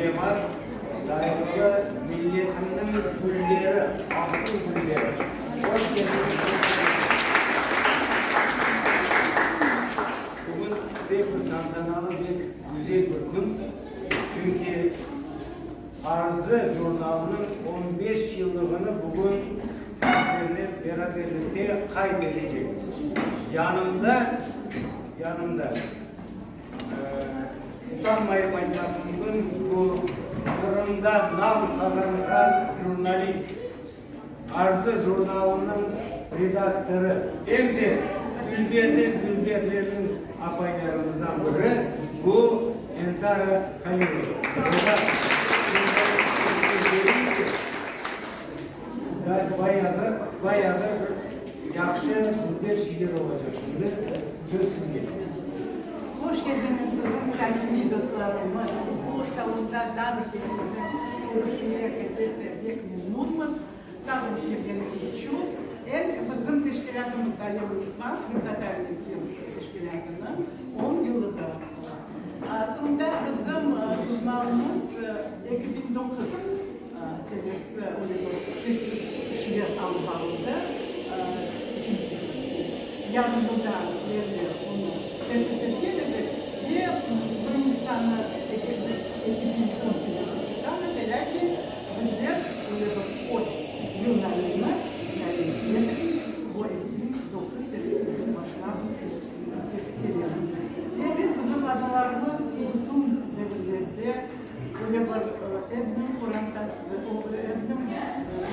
Cemaat, sayğılı milletimniñ gülleri, altın gülleri, hoş keldiñiz! Bugün pek bir tantanalı, pek güzel bir kün, çünki Arzı jurnalınıñ 15 yıllığını bugün sizlernen beraberlikte qayd etecekmiz. Yanımda, yanımda, utanmayıp aytmaq mümkün, bu Qırımda nam qazanğan jurnalist, Arzı jurnalınıñ redaktorı, em de dülberden dülberlerniñ apaylarımızdan biri, bu Entara Halilova. Bayağı, bayağı bir yahşı, dülber şeyler olacaq şimdi. Söz sizge. Hoş keldiñiz, bizim samimiy dostlarımız! Bu salonda daa bir kere sizni körüşmek, elbette, pek memnunmız. Sağ oluñ kelgeniñiz içün. Em de bizim teşkilâtımız Alem İslam qırımtatar merkez teşkilâtınıñ on yıllığı ola. Soñunda bizim jurnalımız 2009 senesi öyle bir tesis işler alıp barıldı. Yarım yıldan berli onı tesis etken edik ve birinci sanı 2010 senesi çıqqan edi, lâkin bizler öyle bir öz jurnalini, yani bu 2009 senesinden başlap kelemiz. Ve bizim adamlarımız bütün devirlerde Öyle bir evniñ qorantası, evniñ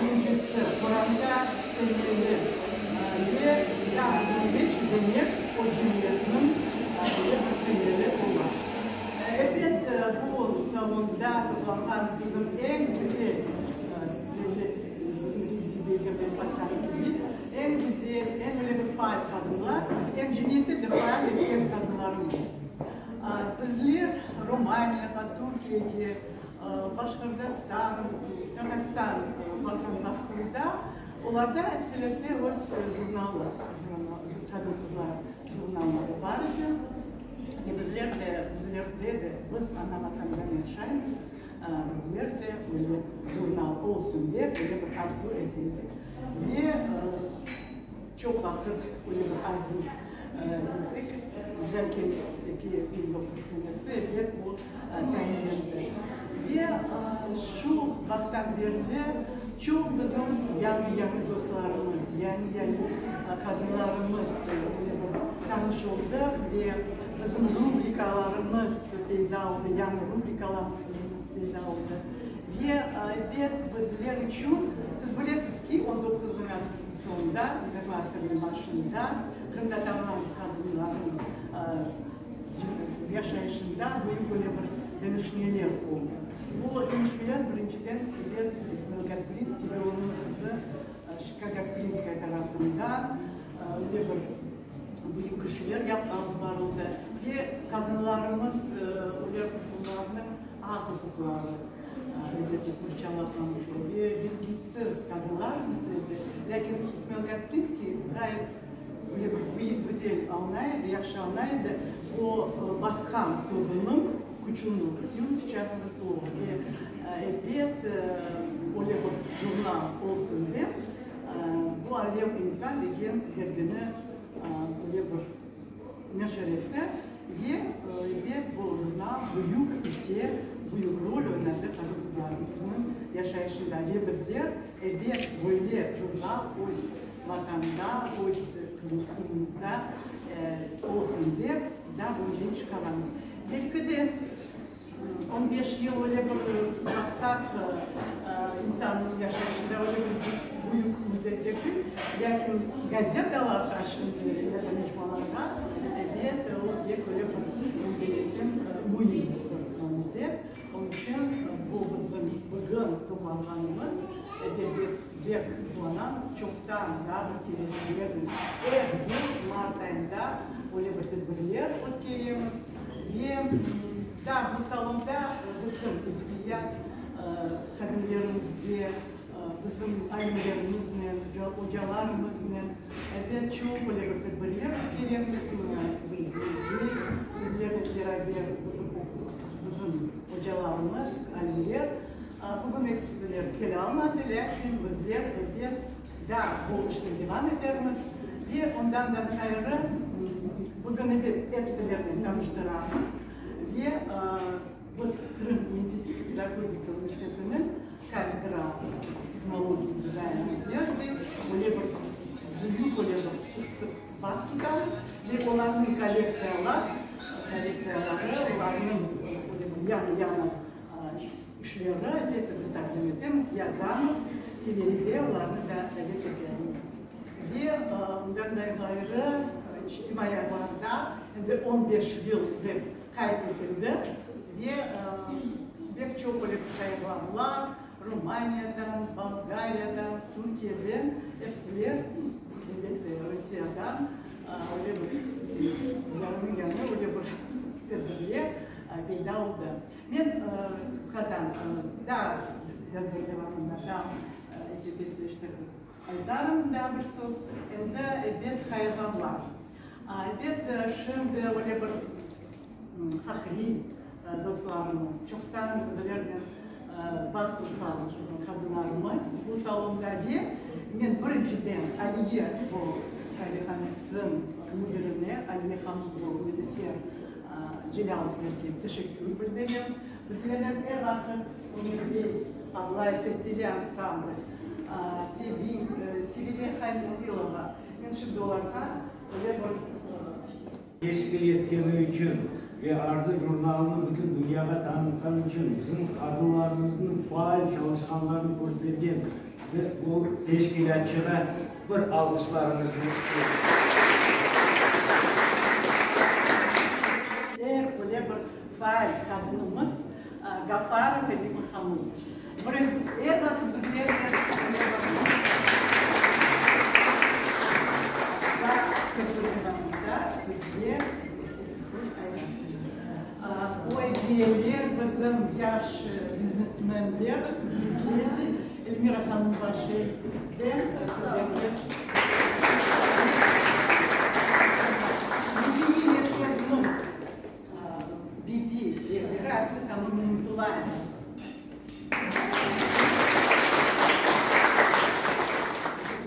incisi, qoranta temeli ve daa demek, demek o cemiyetniñ öyle bir temeli ola. Ebet, bu salonda toplanğan bizim eñ güzel devlet, bizim aytqan kibi, eñ güzel, eñ öyle bir faal qadınlar, em cemiyette de faal etken qadınlarımız. Bizler Romaniyağa, Türkiyege, Başqırdistan, Tatarstan barğan vaqtında, olarda epsilerde öz jurnalı, qadın-qızlar jurnalları bar edi. Ve bizler de, bizlerde de, biz ana-Vatanda yaşaymız, bizler de öyle jurnal olsun dep, öyle bir arzu ete edik. Ve çoq vaqıt öyle bir arzu ettik. Lâkin 2009 senesi ebet bu tayinlendi. Ve şu vaqıttan berli çoq bizim yañı-yañı dostlarımız, yañı-yañı qadınlarımız öyle bir tanış oldıq ve bizim rubrikalarımız peyda oldı, yañı rubrikalarımız peyda oldı. Ve ebet bizler içün, siz bilesiz ki, on doquzıncı asırnıñ soñunda, yigirmi asırnıñ başında qırımtatarlar qadınlarınıñ yaşayışında büyük öyle bir deñişmeler oldı. Bu deñişmeler birinciden ebet İsmail Gasprinskiy ve onıñ qızı Şikka Gasprinskaya tarafından öyle bir büyük işler alıp barıldı ve qadınlarımız öyle olarnıñ aq-uquqları elbette qorçalanğan ve bilgisiz qadınlar meselede. Lâkin İsmail Gasprinskiy ğayet öyle bir güzel añlay edi, yahşı añlay edi o basqan sözüniñ küçüni, sila pečatnogo slova. Ve elbet öyle bir jurnal olsun dep, bu Alem insan degen dergini öyle bir neşir etti. Ve elbet bu jurnal büyük isse, büyük rol oynadı qadın-qızlarımıznıñ yaşayışında. Ve bizler, elbet, böyle jurnal öz Vatanda, öz Qırımımızda olsun dep, daa böyle çıqaramız. Belki de 15 yıl öyle bir maqsat insannıñ yaşayışında öyle bir büyük müddet degil, lâkin gazetalarğa şimdi ya da mecmualarğa, ebet, o pek öyle bir, men bellesem, müim bir müddet. Onıñ içün bu bizim bugün toplanğanımız, ebet, biz bek quvanamız, çoqtan daa bir kere söylermiz, er yıl mart ayında öyle bir tedbirler ötkeremiz ve daa bu salonda bizim edebiyat hadimlerimizge, bizim alimlerimiznen, ocalarımıznen, ebet, çoq öyle bir tedbirler ötkeremiz, mına, bizlernen beraber bizim Bizim ocalarımız. alimler. Bugün episiler kele almadı, lâkin bizler elbet daa bu işni devam etermiz. Ve ondan da ğayrı, bugün ebet episilernen tanıştıramız ve biz Qırım müendislik pedagogika universitetiniñ kafedra tehnologiya dizayn odelde öyle bir büyük öyle bir sıq-sıq bağ tutamız ve olarnıñ kollektsiyalar, kollektsiyaları, olarnıñ öyle bir yañı-yañı işleri elbette biz taqdim etemiz, yazamız, ileride olarnı da davet etermiz. Ve ondan da ğayrı içtimaiy ağlarda endi on beş yıl dep qayd etildi ve pek çoq öyle bir hayırlavlar Romaniyadan, Bolgariyadan, Türkiyeden, epsiler, elbette, Rusiyadan öyle bir yañı-yañı öyle bir tedbirler peyda oldı. Men qısqadan daa tedbir devamında daa aytarım daa bir söz. Endi, elbet, hayırlavlar. Elbet, şimdi öyle bir fahriy dostlarımız, çoqtan bizlernen bağ tutqan qadınlarımız bu salonda ve men birinciden Aliye bu qavehanesiniñ müdirine, Aliye hanım bu Mediser Celâlovlerge teşekkür bildirem. Bizlernen er vaqıt Ümür bey, Ablayev Teseli ansambl, Sevile Halilova, men şimdi olarğa öyle bir. Teşkil etkeni içün ve Arzı jurnalını bütün dünyağa tanıtqanı içün, bizim qadınlarımıznıñ faal çalışqanlarını köstergen ve bu teşkilâtçığa bir alğışlarıñıznı isterim. Er öyle bir faal qadınımız Gafarov Elima hanım. Bir er vaqıt bizlernen Daa tedbir devamında sizge söz aytasıñız. O ediyeler bizim yaş biznesmenler, biznes-ledi Elmira hanım Başelden sizlerge. Medeniy merkezniñ Bediiy rehberi Aslı hanım Nimetulayeva.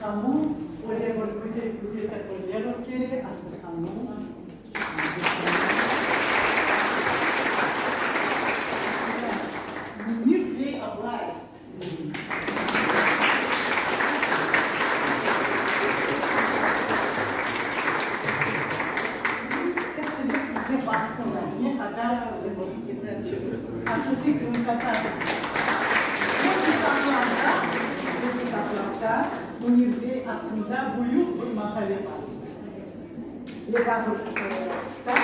Hanım öyle bir güzel güzel tedbirler ötkere, Aslı hanım. Münir bey Ablayev. Sizge baqsınlar, ne qadar aqiqiy qırımtatar. Bu kitaplarda, bu kitaplarda Münir bey aqqında büyük bir maqale bar. Ve daa bir kitap.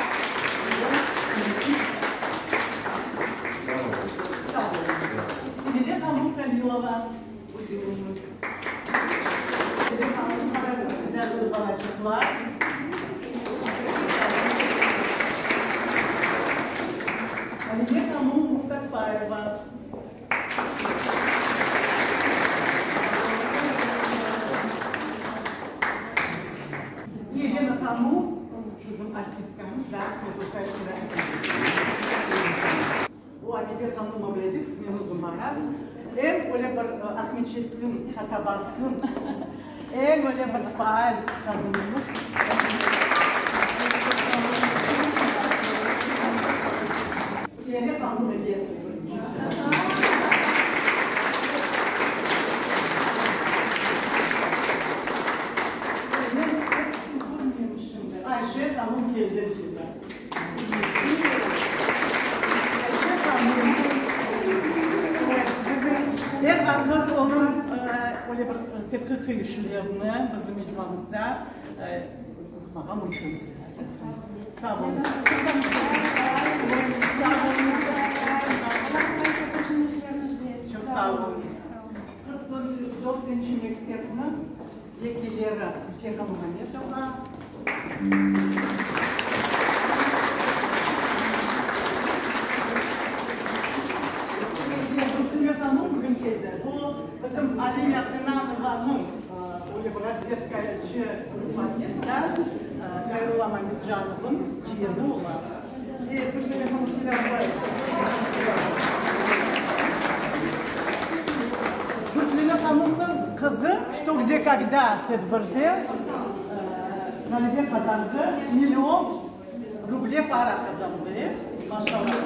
Sağ oluñız. Sevile hanım Kamilova, buyurıñız. Sevile hanım, sizlerniñ balaçıqlar. Aliye hanım Mustafayeva. Yelena hanım, bizim artistkamız, daa Bu Abibe hanım Ablâziz, men özüm baram. Eñ öyle bir Aqmeçetniñ qasabasınıñ eñ öyle bir faal qadınımız. Siyare hanım da keldi. Men episini körmeyim şimdi. Ayşe hanım keldi şimdi. Er vaqıt onıñ öyle bir tedqiqiy işlerini bizim mecmuamızda oqumağa mümkün. Sağ oluñız. Sağ oluñız. Çoq sağ oluñız. 44-nci mektepniñ Vekilleri Zülfiye Muhamedova. Gülsüme hanım bugün keldi. Bu bizim Alime Abdinanovanıñ öyle bir razvedkacı gruppasında Hayrulla Mamedcanovnıñ ciyeni ola. Ve Gülsüme hanım. Gde kogda tedbirde ğalebe qazandı, million ruble para qazandı, e, maşallah.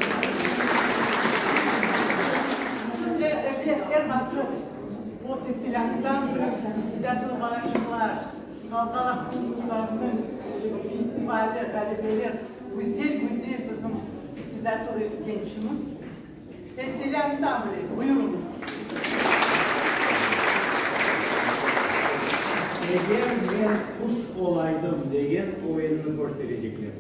Şimdi er vaqıt o Tesil ansambli, istidatlı balaçıqlar, halqara konkurslarnıñ festivali, ğalebeler, güzel-güzel bizim istidatlı gençimiz. Tesil ansambli, buyurıñız. Eger men quş olaydım degen oyunnı kösterecekler.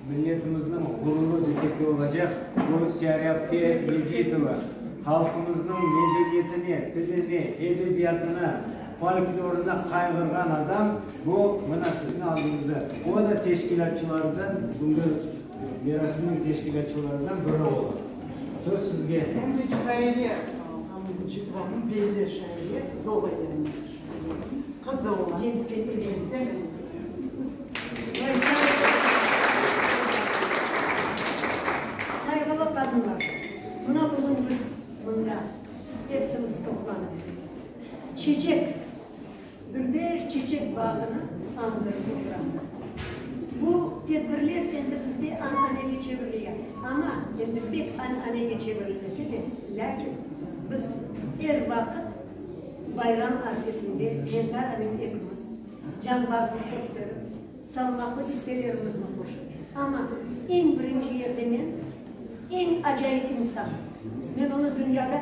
Milletimizniñ ğururı desek de olacaq, bu Siyarapte Mecitova halqımıznıñ medeniyetine, tiline, edebiyatına, folklorına qayğırğan adam, bu mına siziñ aldıñızda. O da teşkilâtçılardan, bugünki merasimniñ teşkilâtçılarından biri ola. Söz sizge. Em de şaire, Mecitovanıñ belli şaire, Doğa yani qızı ola. Cenkten. medeniyet bağını añdırıp oturamız. Bu tedbirler endi bizde an-anege çevirile, amma endi pek an-anege çevirilmese de, lâkin biz er vaqıt bayram arfesinde Mentaranen ekimiz canbazlıq kösterip, salmaqlı isselerimizni qoşıp, amma eñ birinci yerde men, eñ acayip insan, men onı dünyada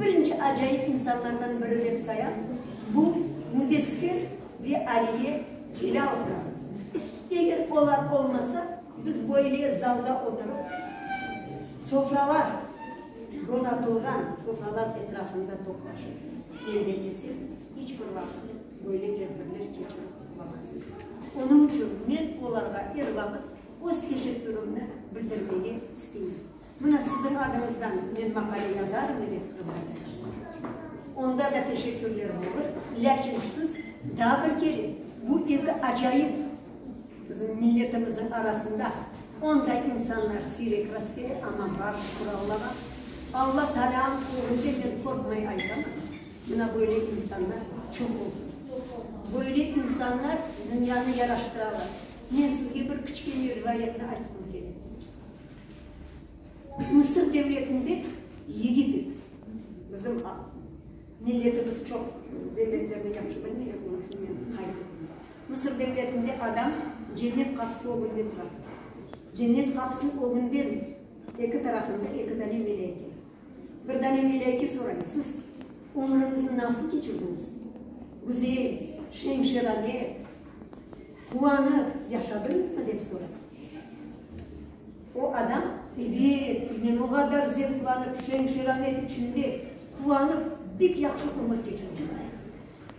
birinci acayip insanlardan biri dep sayam, bu Müdessir ve Aliye Celâlovlar. Eger olar olmasa, biz böyle zalda oturıp, sofralar donatılğan sofralar etrafında toplaşıp, men bellesem, iç bir vaqıt böyle tedbirler keçirip olamaz edik. Onıñ içün men olarğa er vaqıt öz teşekkürimni bildirmege isteyim. Mına siziñ adıñızdan men maqale yazarım, ebet, Qırım gazetasına. Onda da teşekkürlerim olur, lâkin siz daa bir kere bu eki acayip bizim milletimizniñ arasında onday insanlar siyrek rastkele, amma bar, şükür Allağa. Alla Taalânıñ ögünde men qorqmay aytaman, mına böyle insanlar çoq olsun. Böyle insanlar dünyanı yaraştıralar. Men sizge bir kiçkene rivayetni aytqım kele. Mısır devletinde Yegipet, bizim milletimiz çoq devletlerni yahşı bilmey, onıñ içün men qayd etem. Mısır devletinde adam cennet qapısı ögünde tura. Cennet qapısınıñ ögünden eki tarafında eki dane meleke. Bir dane meleke soray, Siz ömrüñizni nasıl keçirdiñiz? Güzel, şeñ-şeramet, Quvanıp yaşadıñızmı? dep soray. O adam, Ebet, men o qadar zevqlanıp, şeñ-şeramet içinde, quvanıp, bek yahşı ömür keçirdim,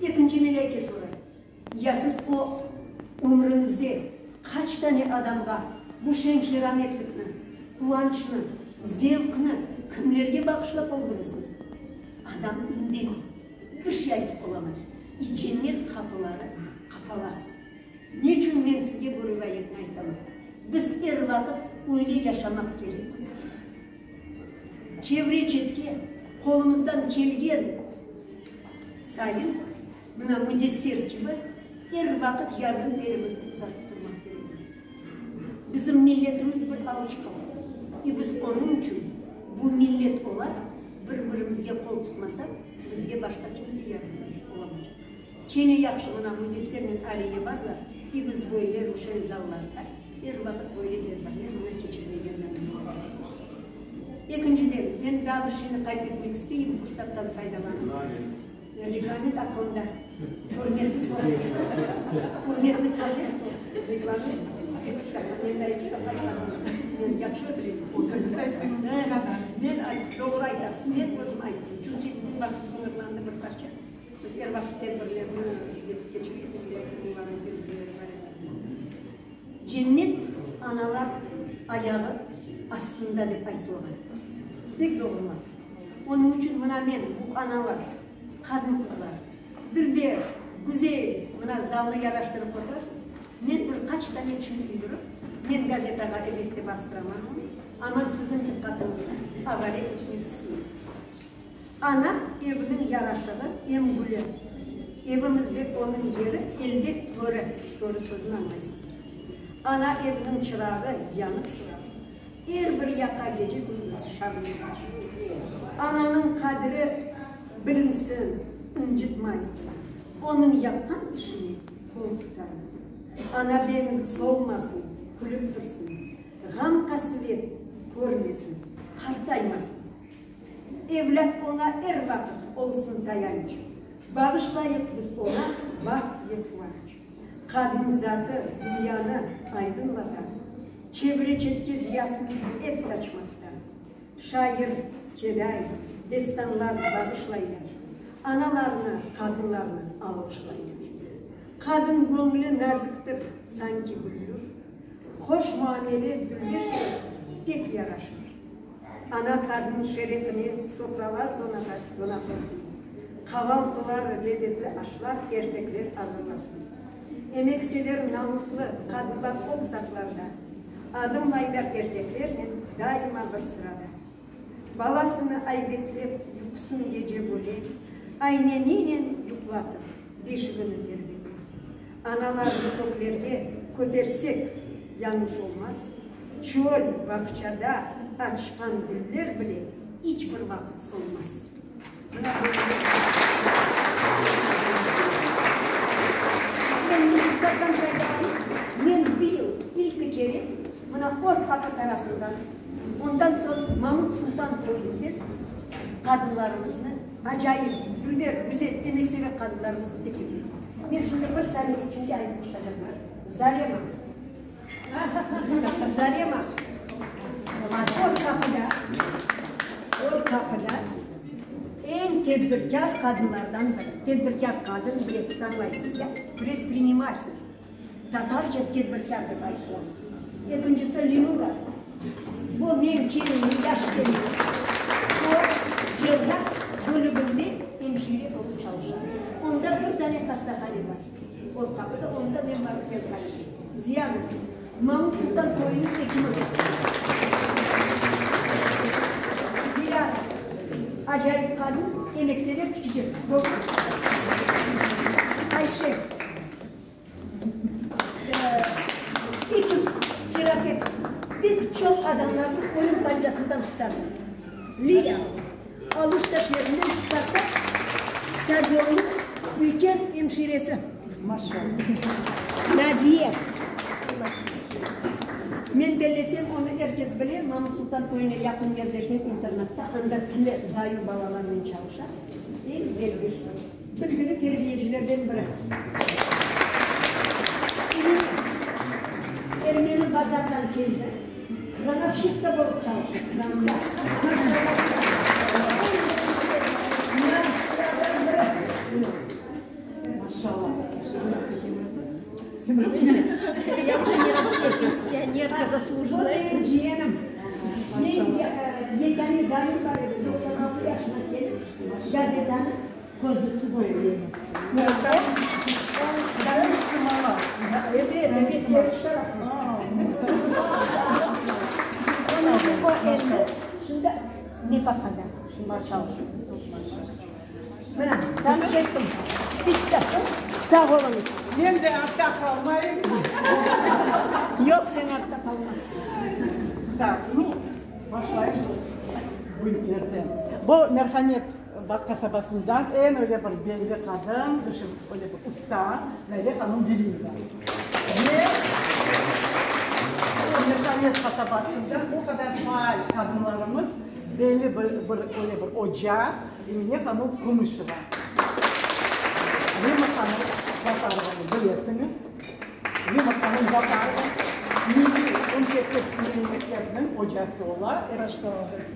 dey. Ekinci meleke soray, Ya siz o ömrüñizde qaç tane adamğa bu şeñ-şerametlikni, quvançnı, zevqnı kimlerge bağışlap oldıñız? dey. Adam indemey, bir şey aytıp olamay. İ cennet qapıları qapala. Neçün men sizge bu rivayetni aytaman? Biz er vaqıt öyle yaşamaq kerekmiz ki, çevre-çetke qolumızdan kelgen sayın, mına Müdessir kibi, er vaqıt yardım elimizni uzatıp turmaq kerekmiz. Bizim milletimiz bir avuç halqız. İ biz onıñ içün bu millet olaraq bir-birimizge qol tutmasaq, bizge başqa kimse yardım olamacaq. Kene yahşı mına Müdessernen Aliye barlar, i biz böyle ruşen zallarda er vaqıt böyle tedbirler mına keçirmege memnün olamız. Ekinciden, men daa bir şeyni qayd etmek isteyim, fursattan faydalanıp. Reglament aqqında, ürmetli professor, ürmetli professor, reglament, men daa eki defa aytmadım, men yahşı bilem. Özüñiz ayttıñız, Men doğru aytasız, men özüm ayttım, çünki vaqıt sıñırlandı bir parça. Biz er vaqıt tedbirlerni keçire edik, lâkin olarnıñ tedbirleri bar edi. Cennet analar ayağı astında dep aytılğan. Pek doğru laf. Onıñ içün mına men bu analar, qadın-qızlar, dülber, güzel, mına zalnı yaraştırıp oturasız, men bir qaç tane çin uydurıp, men gazetağa elbette bastıraman onı, aman siziñ diqqatıñızğa avale etmek isteyim. Ana, evniñ yaraşığı, em gülü. Evimizde onıñ yeri, elbet, törü, törü sözüni añlaysıñ. Ana evniñ çırağı yanıp tura. Er bir yaqa gece-kündüz şamını saça. Ananıñ qadri bilinsin, ıncıtmay. Onıñ yapqan işine qol tutayıq. Ana beñizi solmasın, külip tursın. Ğam-qasevet körmesin, qartaymasın. Evlât oña er vaqıt olsun tayanç, Bağışlayıq biz oña baht ve quvanç. Qadın zatı dünyanı aydınlata, Çevre-çetke ziyasını ep saçmaqta. Şair, keday, destanlar bağışlaylar, Analarnı, qadınlarnı alğışlaylar. Qadın göñlü naziktir, sanki büllür, Hoş muamele, dülber söz pek yaraşır. Ana qadın şerefine sofralar donatılsın, qavaltılar, lezetli aşlar erkekler azırlasın. Emeksever, namuslı qadınlar ög saflarda, adımlaylar erkeklernen daima bir sırada. Balasını aybetlep, yuqusın gece böle, ayneninen yuqlatıp, beşigini terbete. Analarnı köklerge kötersek, yañlış olmaz. Çöl bağçada açqan güller bile iç bir vaqıt solmaz. Mına böyle bir Men fırsattan faydalanıp, men bu yıl ilki kere mına Or Qapı tarafından, ondan soñ Mamut Sultan köyünden qadınlarımıznı, acayip, dülber, güzel, emeksever qadınlarımıznı teklif ettim. Men şimdi bir saniye içinde aytıp çıqacaqman. Zarema. Zarema, Or Qapıda, Or Qapıda eñ tedbirkâr qadınlardan biri. Tedbirkâr qadın, bilesiz, añlaysız ya, predprinimatel, tatarca tedbirkâr dep aytıla. Ekincisi Lenura, bu menim kelinim, yaş kelinim. O, cerrah bölüginde emşire olıp çalışa. Onda bir dane hastahane bar. Or Qapıda, onda men barıp yazğan edim. Diana, Mamut Sultan köyüniñ ekimi. Dilara, acayip qadın, emeksever tikici. Doğru? Ayşe, ekim, terapevt, pek çoq adamlarnı ölüm pancasından qurtardı. Lilâ, Aluşta şeeriniñ Spartak stadionınıñ üyken emşiresi. Nadiye, men bellesem, onı er kes bile, Mamut Sultan köyüne yaqın yerleşken internatta, anda tili zayıf balalarnen çalışa, eñ belgili, bilgili terbiyecilerden biri. Ümüt Ermeni Bazardan keldi. Kranavşitsa bolıp çalışa, kranda. Maşallah, eñ bilgili nağışlardan biri. Ya уже не работаю, пенсионерка заслуженная. Bu menim ciyenim. Men yekâne dayım bar edi, 96 yaşına kelip, gazetanı közlüksiz oquy edi. Ebet, ebet, Keriç tarafı. Onıñ içün o endi şimdi nefaqada, şimdi çalışa. Mına, tanış ettim. Bitti. Sağ oluñız. Men de artta qalmayım. Yoq, sen artta qalmazsıñ. Tak, nu, başlayıq büyüklerden. Bu Merhamet qasabasından eñ öyle bir belli qadın, öyle bir usta, Lâle hanım Veliyeva. Ve o Merhamet qasabasından o qadar faal qadınlarımız, belli bir öyle bir oca, Emine hanım Kümüşeva. Rima hanım Gafarovanı bilesiñiz. Rima hanım Gafarova milliy on sekiz milliy mektepniñ ocası ola.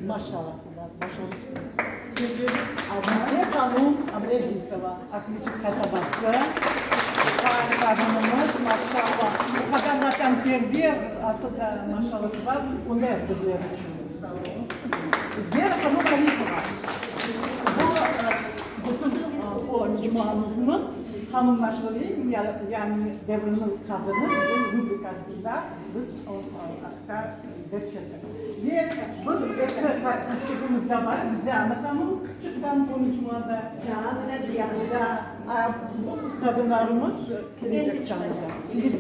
Maşallah, baş olsun. Abibe hanım Ablâzisova, Aqmeçit qasabası, faal qadınımız, maşallah, o qadar vatanperver, asıl da maşallası bar, üner bizler içün. Sağ oluñız. Zera hanım Arifova, bu bütün o mecmuamıznıñ hanım başlığı, yani devriniñ qadını degen rubrikasında biz o aqta derc ettik. Ve bir eki qızçığımız da bar, Diana hanım çıqtan bu mecmuada. Da, bu qız qadınlarımız kelecek çağda. Sevgili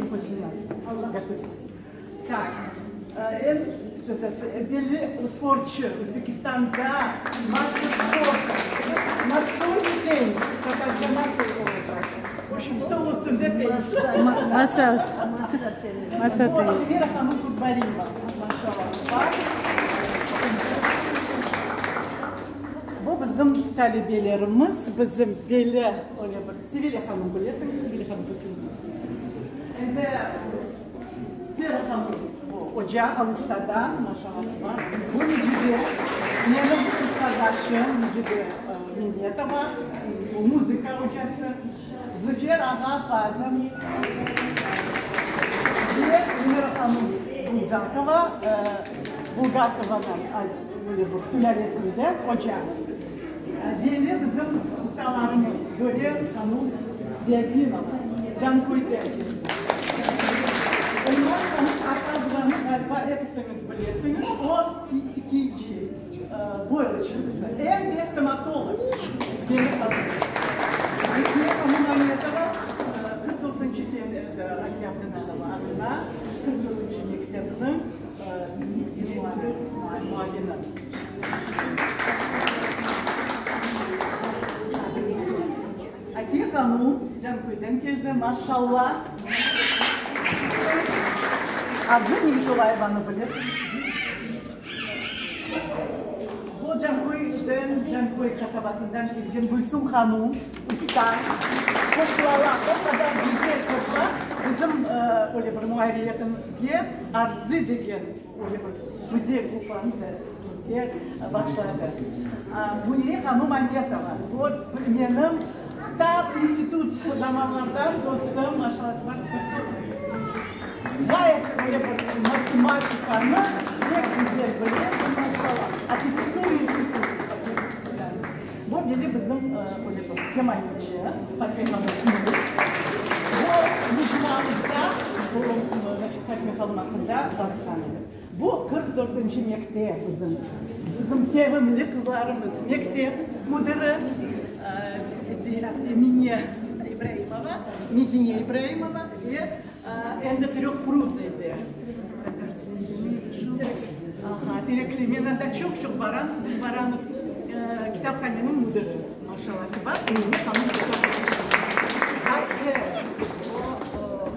Tak, eñ belli sportçı, Özbekistanda master sporta, nastolnıy tennis, tatarca nasıl olacaq? V obşem, stol üstünde tennis. Masa, masa Bu Elmira hanım Kurtbariyeva, maşallah. Bu bizim talebelerimiz, bizim belli öyle bir Sevilya hanım bilesiñiz, Sevilya hanım. Endi Zera hanım bu oca Aluştadan, maşallah bar. Bu Necibe, menim qız qardaşım Necibe Memetova, bu muzıka ocası. Züfer ağa Pazım ve Elmira hanım Bulgakova, Bulgakovanıñ böyle bir sülâlesinden oca. Belli bizim ustalarımız Zöre hanım Ziyadinova, Canköyden. Elmaz hanım Appazovanı ğaliba episiñiz bilesiñiz, o tikici, boylıçnitsa, em de stomatolog belli qadın. Rukiye hanım Ametova, 44-nci sene. muavini. Asiye hanum Canköyden keldi, maşalla. Arzı Nimtulayevanı bilesiñiz. Bu Canköyden, Canköy qasabasından kelgen Gülsüm hanum, usta, qoqlalar o qadar güzel qoqla, bizim öyle bir muarriyetimizge Arzı degen öyle bir güzel gruppanı da bizge bağışladı. Münire hanum Ametova, bu menim ta institut zamanlardan dostum, maşallah, Ğayet öyle bir matematikanı pek güzel bile, maşallah. Arhitektura institutı Bu bile bizim öyle bir kemaneci, Fatme hanım. Bu mecmuamızda, bu, значит, Fatme hanım aqqında basqan edik. Bu 44-nci mektep bizim, bizim sevimli qızlarımız, mektep müdiri Emine İbraimova, Medine İbraimova ve endi Tröhprudnıyde, aha, Terekli, men anda çoq-çoq baramız, biz baramız, kitaphaneniñ müdiri, maşallası bar, Emine hanım. O,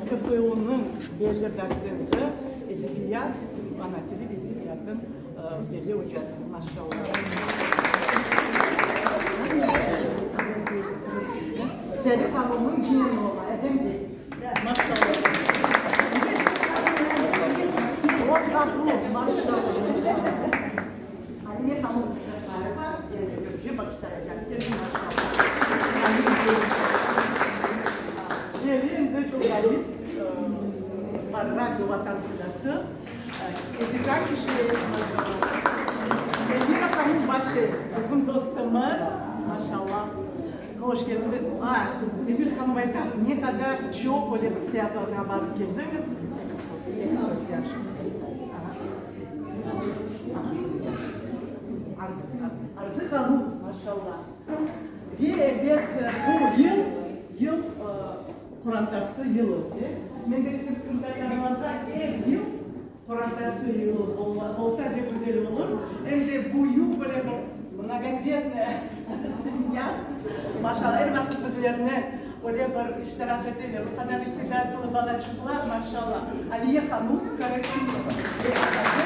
KFUnıñ belli dotsenti, edebiyat, ana tili ve edebiyatnıñ belli ocası, maşallah. Şerif ağamnıñ ciyeni ola, Edem bey, maşallah. O, qapı, maşallah. Alime hanım Safarova, yırcı, Bağçasaraydan keldi, maşallah. Celi endi jurnalist, Radio Vatan sudası, Elvira Kişmeyeva, Elvira hanım başı, bizim dostumız, maşallah, hoş keldiñiz. A, Elvira hanım ayta, ne qadar çoq öyle bir seyaatlarğa barıp keldiñiz. Arzı hanım, maşallah. Ve elbet, bu yıl, yıl qorantası yılı. Men bilsem, qırımtatarlarda er yıl qorantası yılı olsa pek güzel olur. Em de büyük böyle bir mnogodetnaya semya. Maşallah, er vaqıt bizlerni öyle bir iştirak eteler. O qadar istidatlı balaçıqlar, maşallah. Aliye hanum Karakinova ve aqası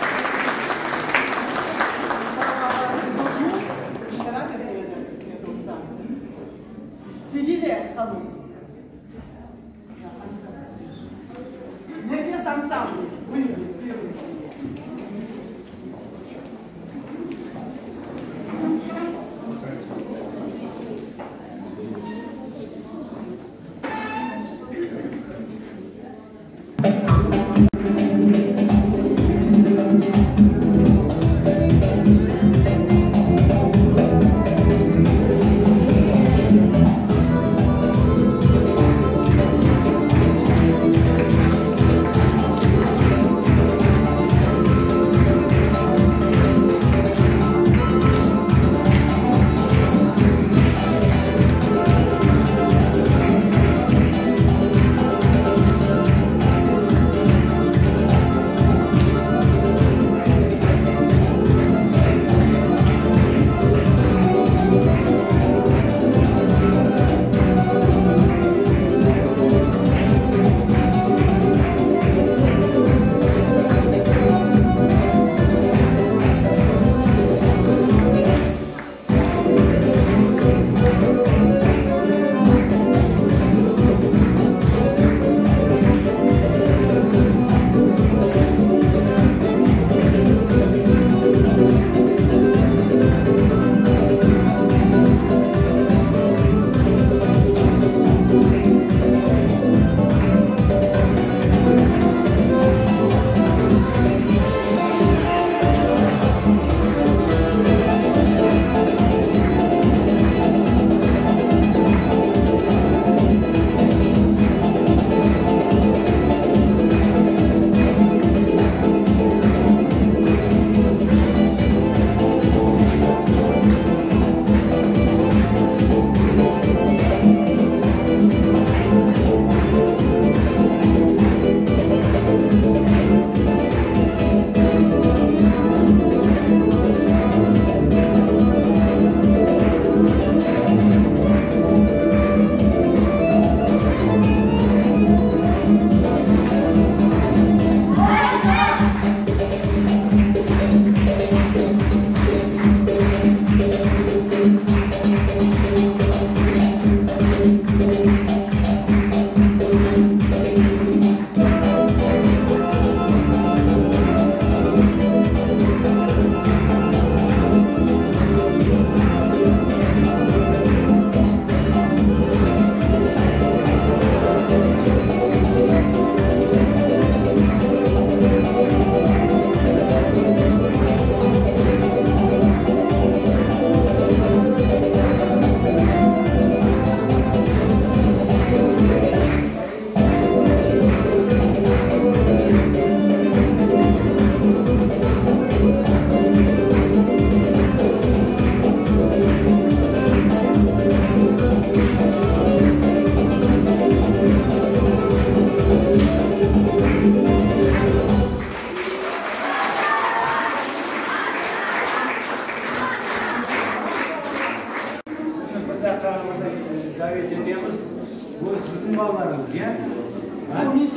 balaları bugün iştirak eteler, qısmet olsa. Seviye hanum. Nefes ansambli. Buyurıñ, buyurıñ.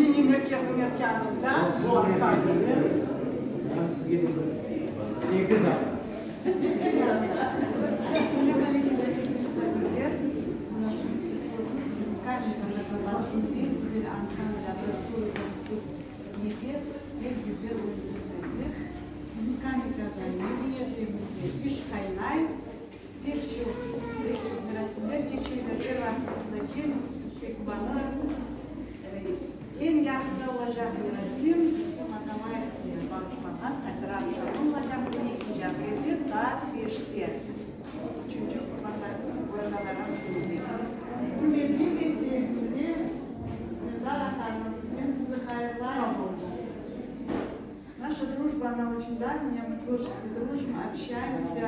Medeniy merkezi mekânında bu ansambller. Ben sizge bir eki daqqa. Selâm aleyküm, aziz misafirler. Mına şimdi siz kördiñiz, bizim Kamika qasabasınıñ eñ güzel ansambl adı Nefes, pek dülber oyun kösterdiler. Bizim Kamikada medeniyetimizde iş qaynay. Pek çoq, pek çoq merasimler keçeler. Er vaqıt keliñiz, biz pek quvanırıq. Eñ yaqında olacaq merasim, Rustem Atamayevge bağışlanğan hatıra aqşamı olacaq, on ekinci aprelde saat beşte, üçünci Qorantalarnıñ köyünde. Ürmetli ve sevgili Elnara hanım, men sizi hayırlayım. Наша дружба, она очень давняя, мы творчески дружим, общаемся,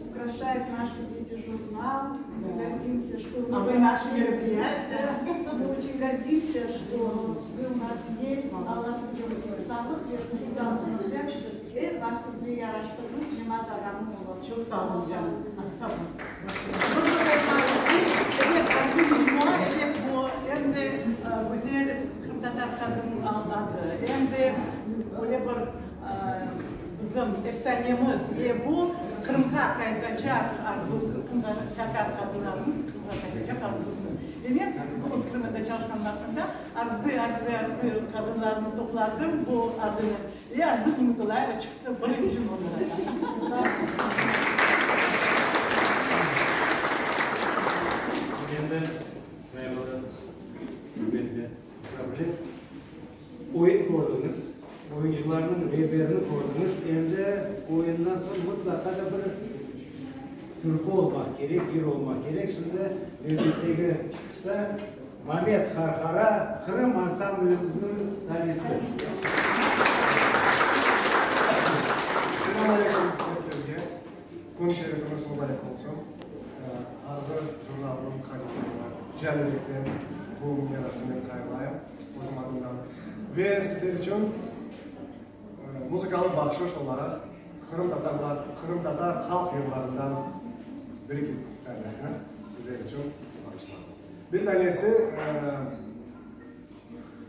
украшает наши дети журнал. Мы гордимся, что вы... А вы наши мероприятия. Мы очень гордимся, что вы у нас есть. Allah size sağlıq bersin, uzaq ömürler. Er vaqıt bizge yaraştıñız, cemaat adamı olıp. Çoq sağ olun, canım. Sağ olun. Evet, Arzı mecmua, evet, bu em de güzel qırımtatar qadın adı, em de öyle bir bizim efsanemiz ve bu Qırımğa qaytacaq arzu, qırımtatar qadınlarınıñ Qırımğa qaytacaq arzusı. Demek, bu Qırımda çalışqan vaqtında Arzı, Arzı, Arzı qadınlarnı topladım bu adını ve Arzı Nimetulayeva çıqtı birinci nomerada. Endi, sayğılı, ürmetli misafirler, oyun kördiñiz, oyuncılarnıñ reberini kördiñiz, endi oyundan soñ mıtlaqa da bir türkü olmaq kerek, yır olmaq kerek. Şimdi nevbetteki çıqışta Mamet Harhara, Qırım ansamblimizniñ solisti. Selâm aleyküm er kesge. Kün şerifimiz mubarek olsun. Arzı jurnalınıñ hadimlerini can yürekten bu merasimnen hayırlayım özüm adımdan. Ve sizler içün muzıkalı bahşış olaraq qırımtatarlar, qırımtatar halq yırlarından bir-eki tanesini sizler içün bağışladım. Bir tanesi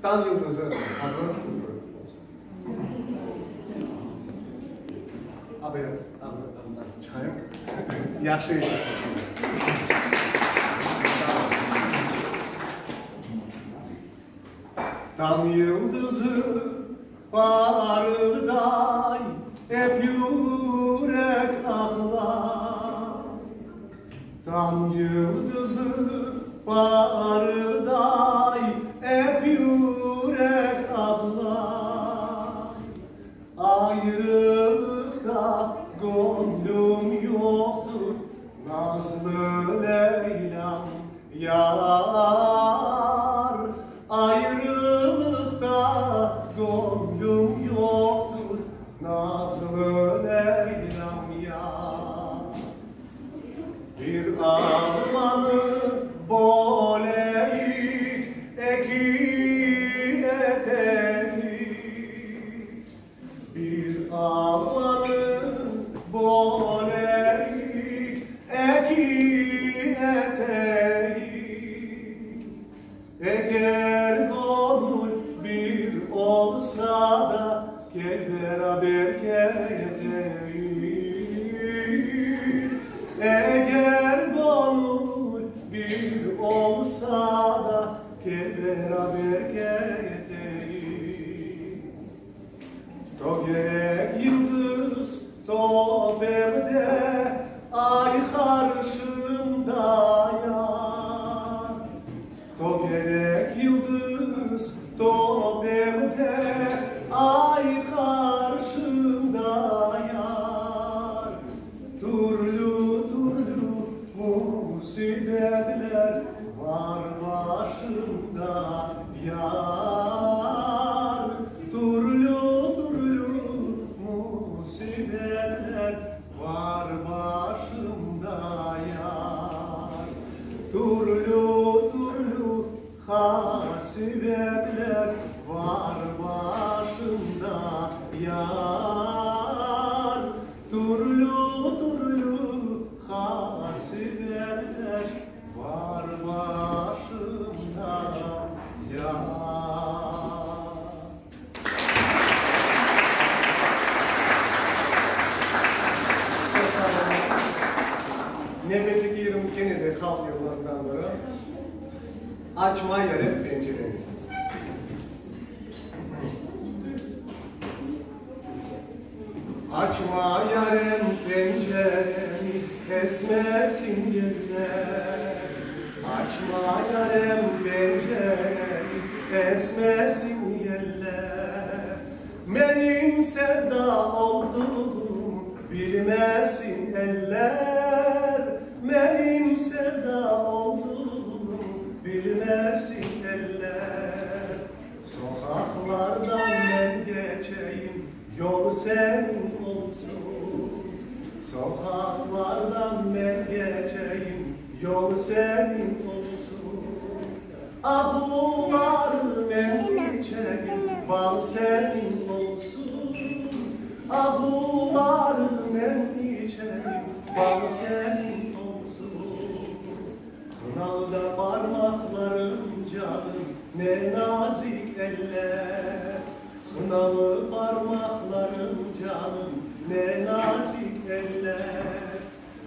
Tañ yıldızı adlı türkü olsun. Abaya adından çıqayım. Yahşı eşitilsin. Tañ yıldızı parılday, ep yürek ağlay. Tañ yıldızı parılday, ep yürek ağlay. Ayrılıqta göñlüm yoqtır, nazlı Leylâm yar. Ayrılıqta göñlüm yoqtır, nazlı Leylâm yar. Bir almanı böleyik, eki eteyik. Bir almanı böleyik, eki eteyik. Eger göñül bir olsa da, kel beraber keteyik. Eger göñül bir olsa da, kel beraber keteyik. Tögerek yıldız töpemde, ay qarşımda yar. Tögerek yıldız töpemde, ay qarşımda yar. Türlü-türlü musibetler var başımda, yar. Türlü-türlü musibetler var başımda, yar. Türlü-türlü hasibetler var başımda. Açma yarem pencereni. Açma yarem pencereni, esmesin yeller. Açma yarem pencereni, esmesin yeller. Menim sevda olduğum bilmesin eller. Menim sevda olduğum bilmesin eller. Soqaqlardan men keçeyim, yol seniñ olsun. Soqaqlardan men keçeyim, yol seniñ olsun. Ağularnı men içeyim, bal seniñ olsun. Ağularnı men içeyim, bal seniñ olsun. Qınalı da parmaqlarıñ, canım, ne nazik eller. Qınalı parmaqlarıñ, canım, ne nazik eller.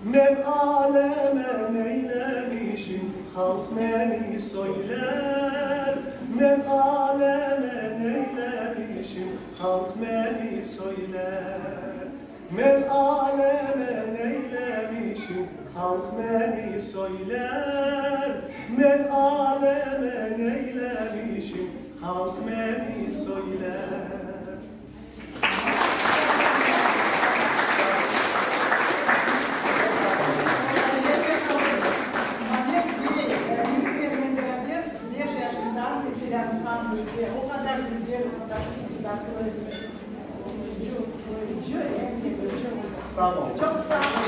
Men aleme neylemişim, halq meni söyler. Men aleme neylemişim, halq meni söyler. Men aleme neylemişim, halq meni söyler. Men aleme neylemişim, halq meni söyler. Mammet bey, büyüklerinen beraber beş yaşından meselâ ansamblde o qadar güzel, o qadar istidatlı oyuncı, oyuncı em de yırcı oldı. Sağ olun. Çoq sağ olun.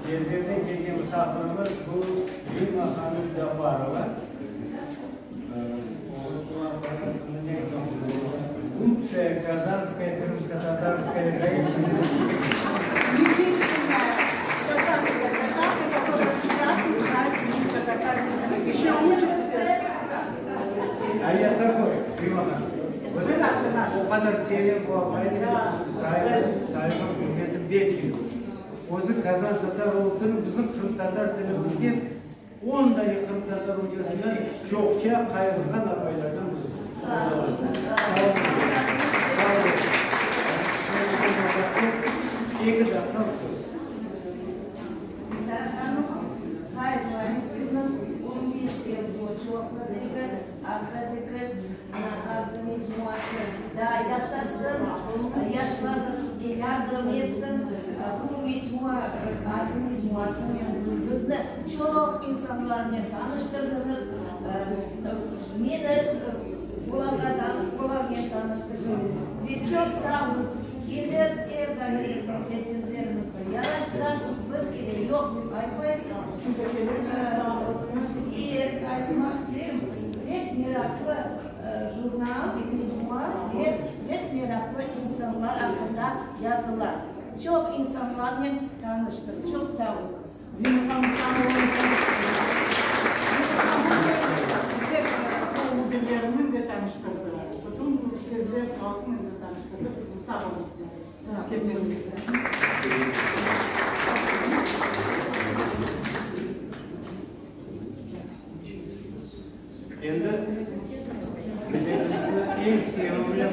Kezlevden kelgen musafirimiz bu Rima hanım Gafarova. Lучшая казанская крымско-татарская женщина. Единственная казанская татарка, которая сейчас знает крымско-татарский язык, еще учится. А я такой, Рима hanım. Вы наша, наша. O qadar sevem bu apayını, sayğı, ürmetim bekliyor. Özü Qazan tatar olıp turıp, bizim qırımtatar tilimizge on dane qırımtatar ocasından çoqça qayğırğan apaylardan birisi. Sağ olun. Sağ olun. Sağ olun. Eki daqqa söz. Hanım, hayırlayım sizni. Ümmet bu çoqlu degil, azda degil. Arzı mecmuası daa yaşasın, yaşlar da sizge yardım etsin. Bu mecmua, Arzı mecmuasınen bizni çoq insanlarnen tanıştırdıñız. Meni olarğa olarnen tanıştırdıñız. Ve çoq sağ oluñız. Kelir er daim bizim tedbirlerimizni yaraştırasız, bir kere yoq dep aytmaysız. E, aytmaq isterim, pek meraqlı jurnal, mecmua ve pek meraqlı insanlar aqqında yazıla. Çoq insanlarnen tanıştıq. Çoq sağ oluñız. Bizler müdirlerinen de tanıştırdı. Bütün Kezlev halqınen de tanıştırdı. Sağ oluñız. Sağ oluñız. Endi milletimizniñ eñ sevimli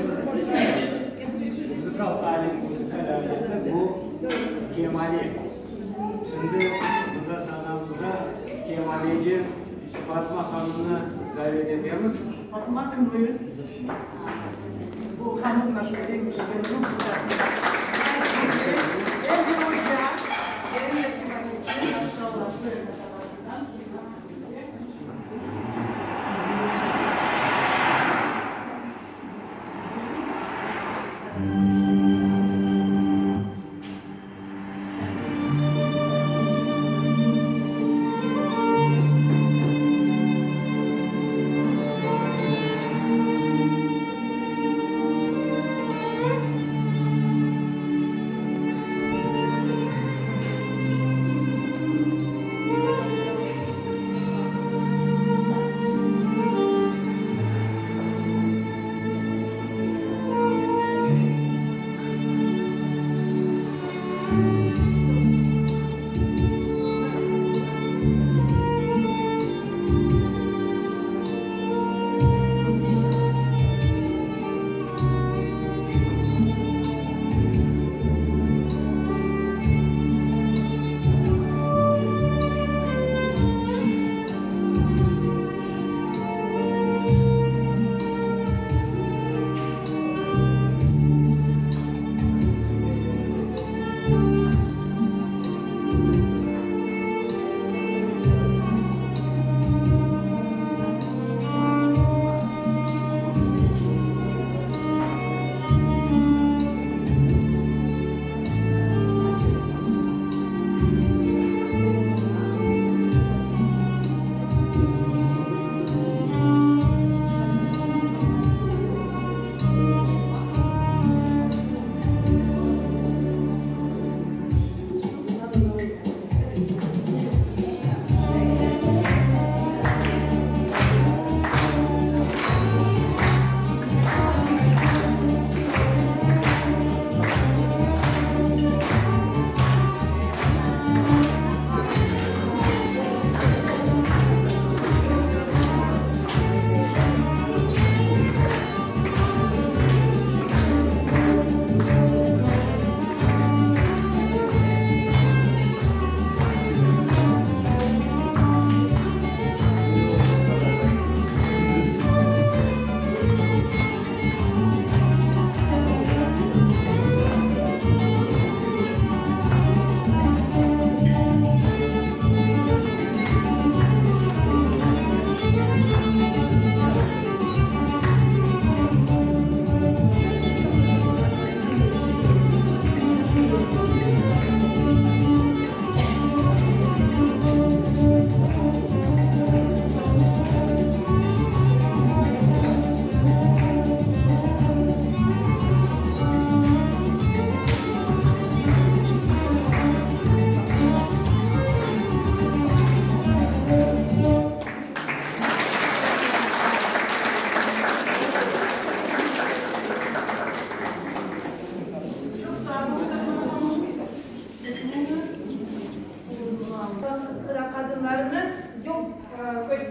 bir muzıkal alet, muzıkal aleti bu kemane. Şimdi mında sanamızğa kemaneci Fatma hanımnı davet etemiz. Fatma kimdir? Bu hanım naş eñ güzel Em de oca, em de kemaneci, maşallah.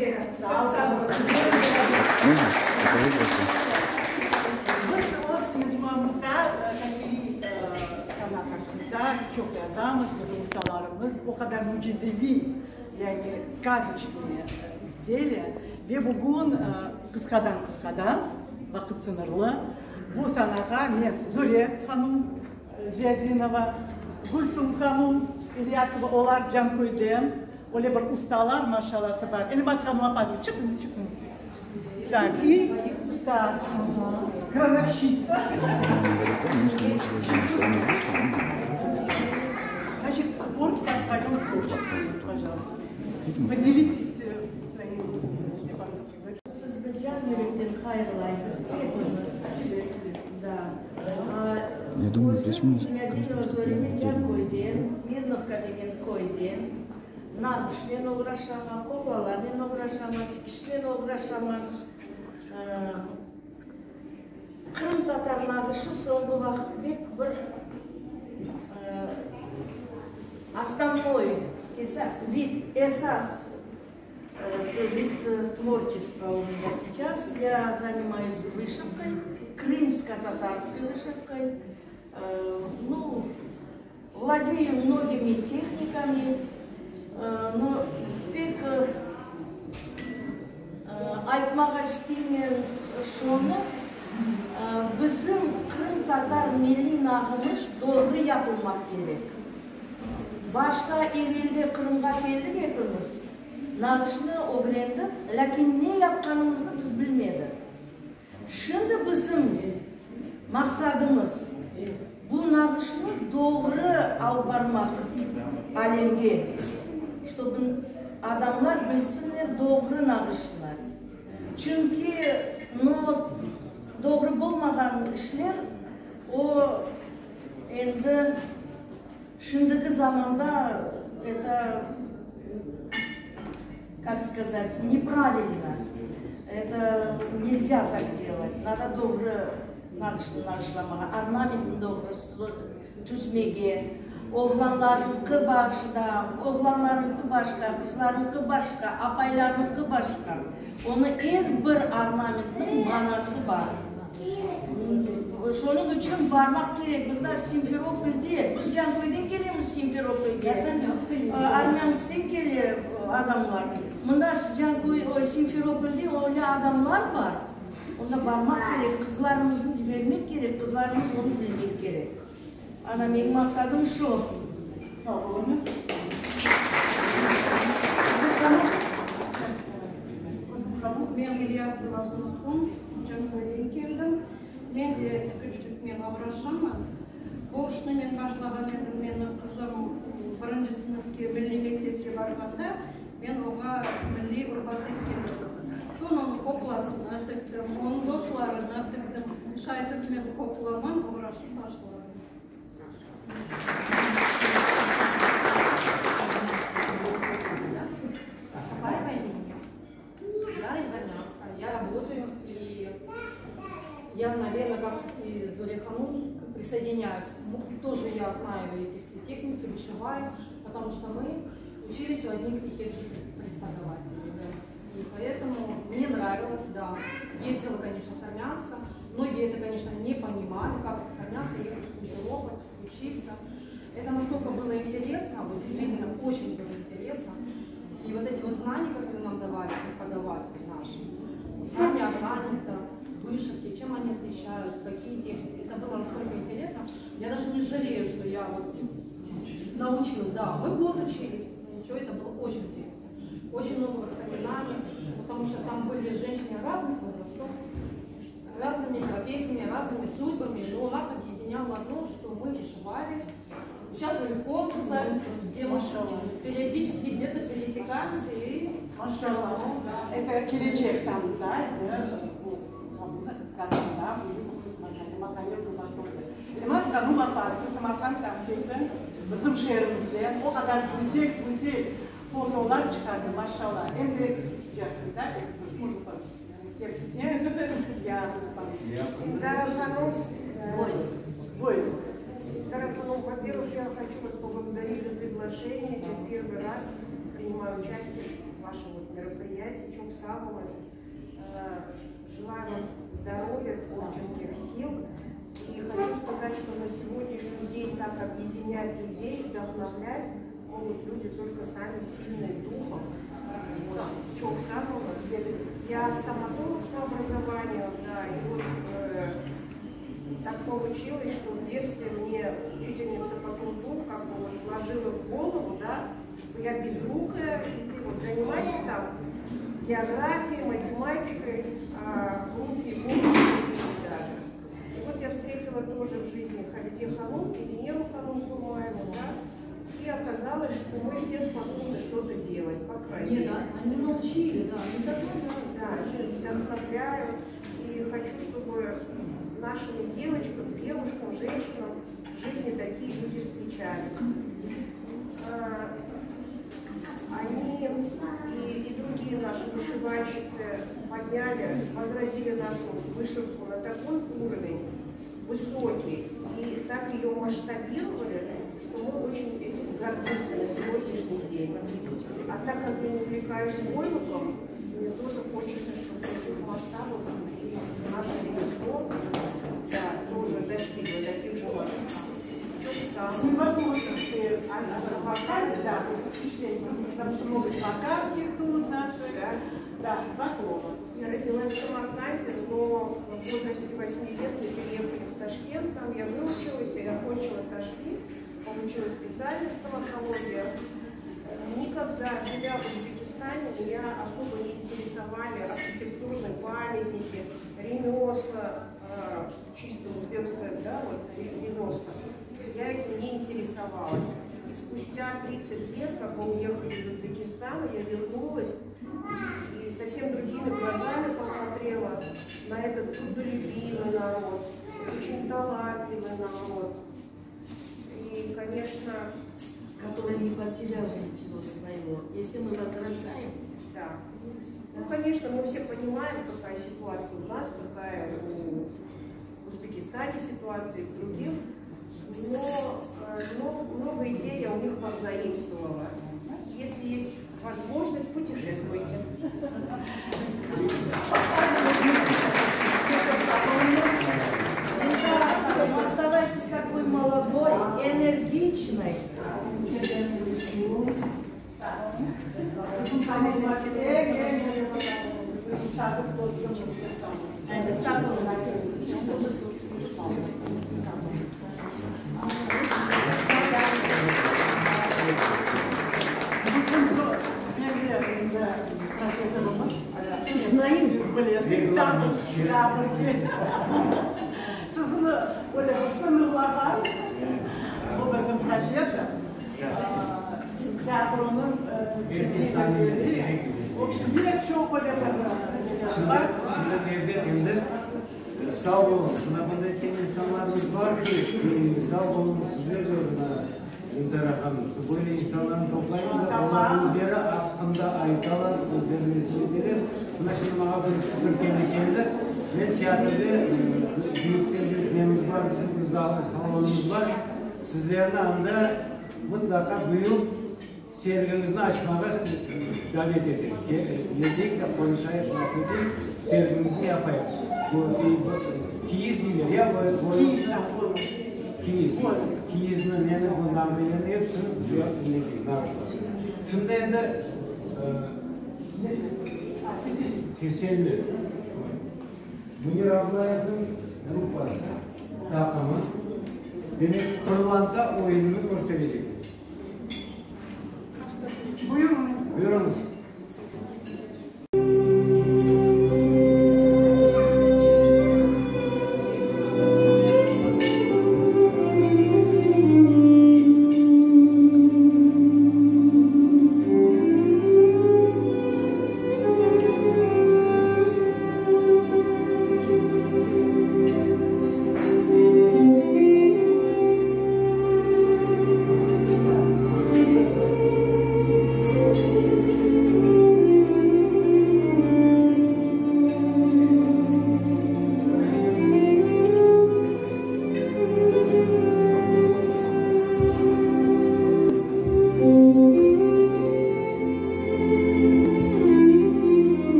Sizge sağ oluñız. Biz öz mecmuamızda tasviriy sanat aqqında çoq yazamız, bizim ustalarımız o qadar mücizeviy, yani skazoçnıye izdeliya. Ve bugün qısqadan-qısqadan, vaqıt sıñırlı, bu sanağa men Zure hanum Ziyadinova, Gülsum hanum İlyasova, olar Canköyden, öyle bir ustalar, maşallası bar. Elmaz hanum apazı, çıqıñız, çıqıñız. Tak, usta, kranovşçitsa. Значит, коротко о своем творчестве, пожалуйста. Поделитесь своим, я по-русски говорю. Sizni can yürekten hayırlaymız, epimiz. Da. Özüm Ziyadinova Zoreme Canköyden, Mirnovka degen köyden, nağışnen oğraşaman, qoqlalarnen oğraşaman, tikişnen oğraşaman. Qırımtatar nağışı soñğı vaqıt pek bir osnovnoy vid, esas vid tvorçestva u menya seyças. Ya zanimayus vışivkay, krımsko-tatarskoy vışivkay. Nu, vladeyu mnogimi tehnikami, no pek aytmağa isteymen şunı, bizim qırımtatar milliy nağımış doğru yapılmaq kerek. Başta evelde Qırımğa keldik epimiz, nağışnı ögrendik, lâkin ne yapqanımıznı biz bilmedik. Şimdi bizim maqsadımız, bu nağışnı doğru alıp barmaq alemge, ştobu adamlar bilsinler doğru nağışnı. Çünki, no, doğru bolmağan işler, o, endi şimdiki zamanda eto, kak skazat, nepravilno, eto nelzâ tak delat, nado doğru nağışnı nağışlamağa, ornamentni doğru tüzmege, oğlanlarnıñki başda, oğlanlarnıñki başqa, qızlarnıñki başqa, apaylarnıñki başqa, onı er bir ornamentniñ manası bar. Şonıñ içün barmaq kerek. Mında Simferopolde, biz Canköyden kelemiz Simferopolge, Armânskten kele adamlar. Mında Canköy, Simferopolde öyle adamlar bar, onda barmaq kerek, qızlarımıznı cibermek kerek, qızlarımız onı bilmek kerek. Ana, menim maqsadım şu. Sağ oluñız. Men İlyasova Gülsum, Canköyden keldim. Men de tikiciliknen oğraşaman. Bu işni men başlağan edim, menim qızım birinci sınıfke milliy mektepke barğanda, men oña milliy urba tikken edim. Soñ onıñ qoqlasına tiktim, onıñ dostlarına tiktim. Şaytip men qoqlaman oğraşıp başladım. Сафарова Эмине. Я из Армянска, я работаю, и я, наверное, как и Зуря Ханум, присоединяюсь. Тоже я знаю эти все техники, вышиваю, потому что мы учились у одних и тех же преподавателей. Да. И поэтому мне нравилось, да. Ездила, конечно, с Армянска. Многие это, конечно, не понимали, как это с Армянска ехать в Симферополь, учиться. Это настолько было интересно, вот действительно очень было интересно. И вот эти вот знания, которые нам давали преподаватели наши, знания орнамента, вышивки, чем они отличаются, какие техники, это было настолько интересно. Я даже не жалею, что я вот научилась. Да, мы год учились, но ничего, это было очень интересно. Очень много воспоминаний, потому что там были женщины разных возрастов, разными профессиями, разными судьбами, но у нас объединяло одно, что мы вышивали, участвовали в конкурсах, где мы периодически где-то пересекаемся и Maşallah. Да. Это kelecek zamanda, bu qadında büyük maqale urbası oldı. Elmaz hanım apası Samarqanddan keldi, bizim şeerimizden o qadar güzel, güzel fotolar çıqardı, maşallah. Em de tikici aqqında, можно по-русски, я стесняюсь, я буду по-русски. Ой. Дара Ханум, во-первых, я хочу вас поблагодарить за приглашение. Я первый раз принимаю участие в вашем. вашем вот мероприятии. Çoq sağ oluñız. Желаю вам здоровья, творческих сил. И хочу сказать, что на сегодняшний день так объединять людей, вдохновлять могут люди только сами сильные духом. Вот. Çoq sağ oluñız. Я стоматолог по образованию, да, и вот э, так получилось, что в детстве мне учительница по труду как бы вот вложила в голову, да, что я безрукая, и ты вот занимайся там географией, математикой, а руки, голову даже. И вот я встретила тоже в жизни Халиде Ханум и Венеру Ханум Курмаеву, да, и оказалось, что мы все способны что-то делать, по крайней Нет, мере. да, они научили, да, они вдохновляют. Да, они вдохновляют. И хочу, чтобы нашим девочкам, девушкам, женщинам в жизни такие люди встречались. А, Они и, и другие наши вышивальщицы подняли, возродили нашу вышивку на такой уровень высокий и так ее масштабировали, что мы очень этим гордимся на сегодняшний день. А так как я увлекаюсь войлоком, мне тоже хочется, чтобы таких масштабов и наше ремесло да, тоже достигло таких же масштабов. Невозможно, что о Самарканде, да, впечатление, просто потому что много самаркандских тут наших. Да, да, два слова. Я родилась в Самарканде, но в возрасте 8 лет мы переехали в Ташкент, там я выучилась, я окончила Ташкент, получила специальность стоматология. Никогда, живя в Узбекистане, меня особо не интересовали архитектурные памятники, ремесла, э, чисто узбекское, да, вот ремесла. Я этим не интересовалась. И спустя 30 лет, как мы уехали из Узбекистана, я вернулась и совсем другими глазами посмотрела на этот трудолюбивый народ, очень талантливый народ. И, конечно, который не потерял ничего своего. Если мы возрождаем, да. Ну, конечно, мы все понимаем, какая ситуация у нас, какая в Узбекистане ситуация и в других. Но, э, но много идей я у них позаимствовала. Если есть возможность, путешествуйте. Оставайтесь такой молодой, энергичной. Siz bilesiñiz, Sizni öyle sıñırlağan o bizim professor, teatronıñ в общем, pek çoq öyle Şimdi, şimdi nevbet endi sağ oluñız. Mına bunday etken insanlarımız bar ki, sağ oluñız sizler de mına Gültara hanım, işte böyle insanlarnı toplaymız da, olar özleri aqqında aytalar, özleri eteler. Mına şimdi maña bir fikir keldi keldi. Men teatrde büyükten bir nemiz bar, bizim bir zal, salonımız bar. Sizlerni anda mıtlaqa büyük sergiñizni açmağa davet etem. Keteyik de qonuşayıq, laf eteyik, sergiñizni yapayıq. Bu kiyiz deyler ya, kiyiz. Kiyizni, neni, bu nağmelerni episini nağışlasın. Şimdi endi teselli. Münir Ablayevniñ gruppası, taqımı, demek, Pırlanta oyunını kösterecek. Buyurıñız. Buyurıñız.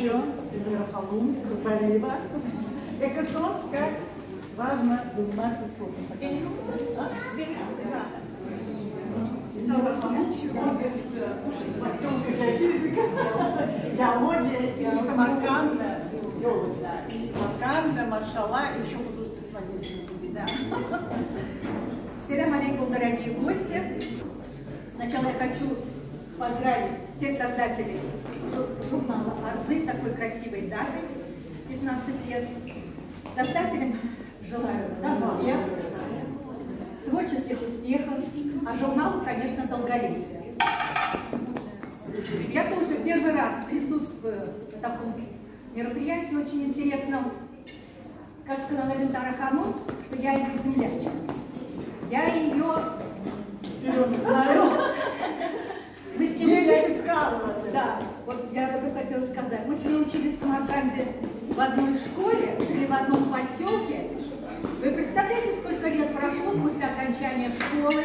Еще Эльмира Халум, Купалиева. Экосос, как важно заниматься спортом. Две минуты? А? Две минуты? Да. Поселка геофизика, геология и Самарканда, да, и Самарканда, Маршала, и еще художественный сводитель. Да. Селям алейкум, дорогие гости. Сначала я хочу поздравить всех создателей журнала «Арзы» с такой красивой датой, 15 лет. Создателям желаю здоровья, творческих успехов, а журналу, конечно, долголетия. Я тоже первый раз присутствую на таком мероприятии очень интересном. Как сказала Лентара Ханум, что я ее землячка. Я ее знаю. Мы с ней учились. Да, вот я об этом хотела сказать. Мы с ней учились в Самарканде в одной школе, жили в одном поселке. Вы представляете, сколько лет прошло после окончания школы,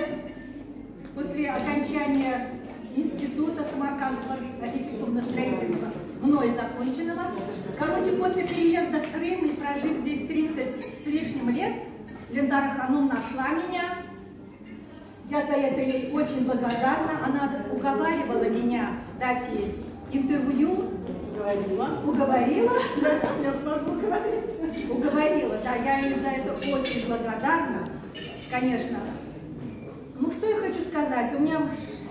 после окончания института Самаркандского архитектурно-строительного, мной законченного. Короче, после переезда в Крым и прожив здесь 30 с лишним лет, Лендара Ханум нашла меня. Я за это ей очень благодарна. Она уговаривала меня дать ей интервью. Уговорила. Уговорила. Я смогу говорить. Уговорила, да. Я ей за это очень благодарна, конечно. Ну, что я хочу сказать? У меня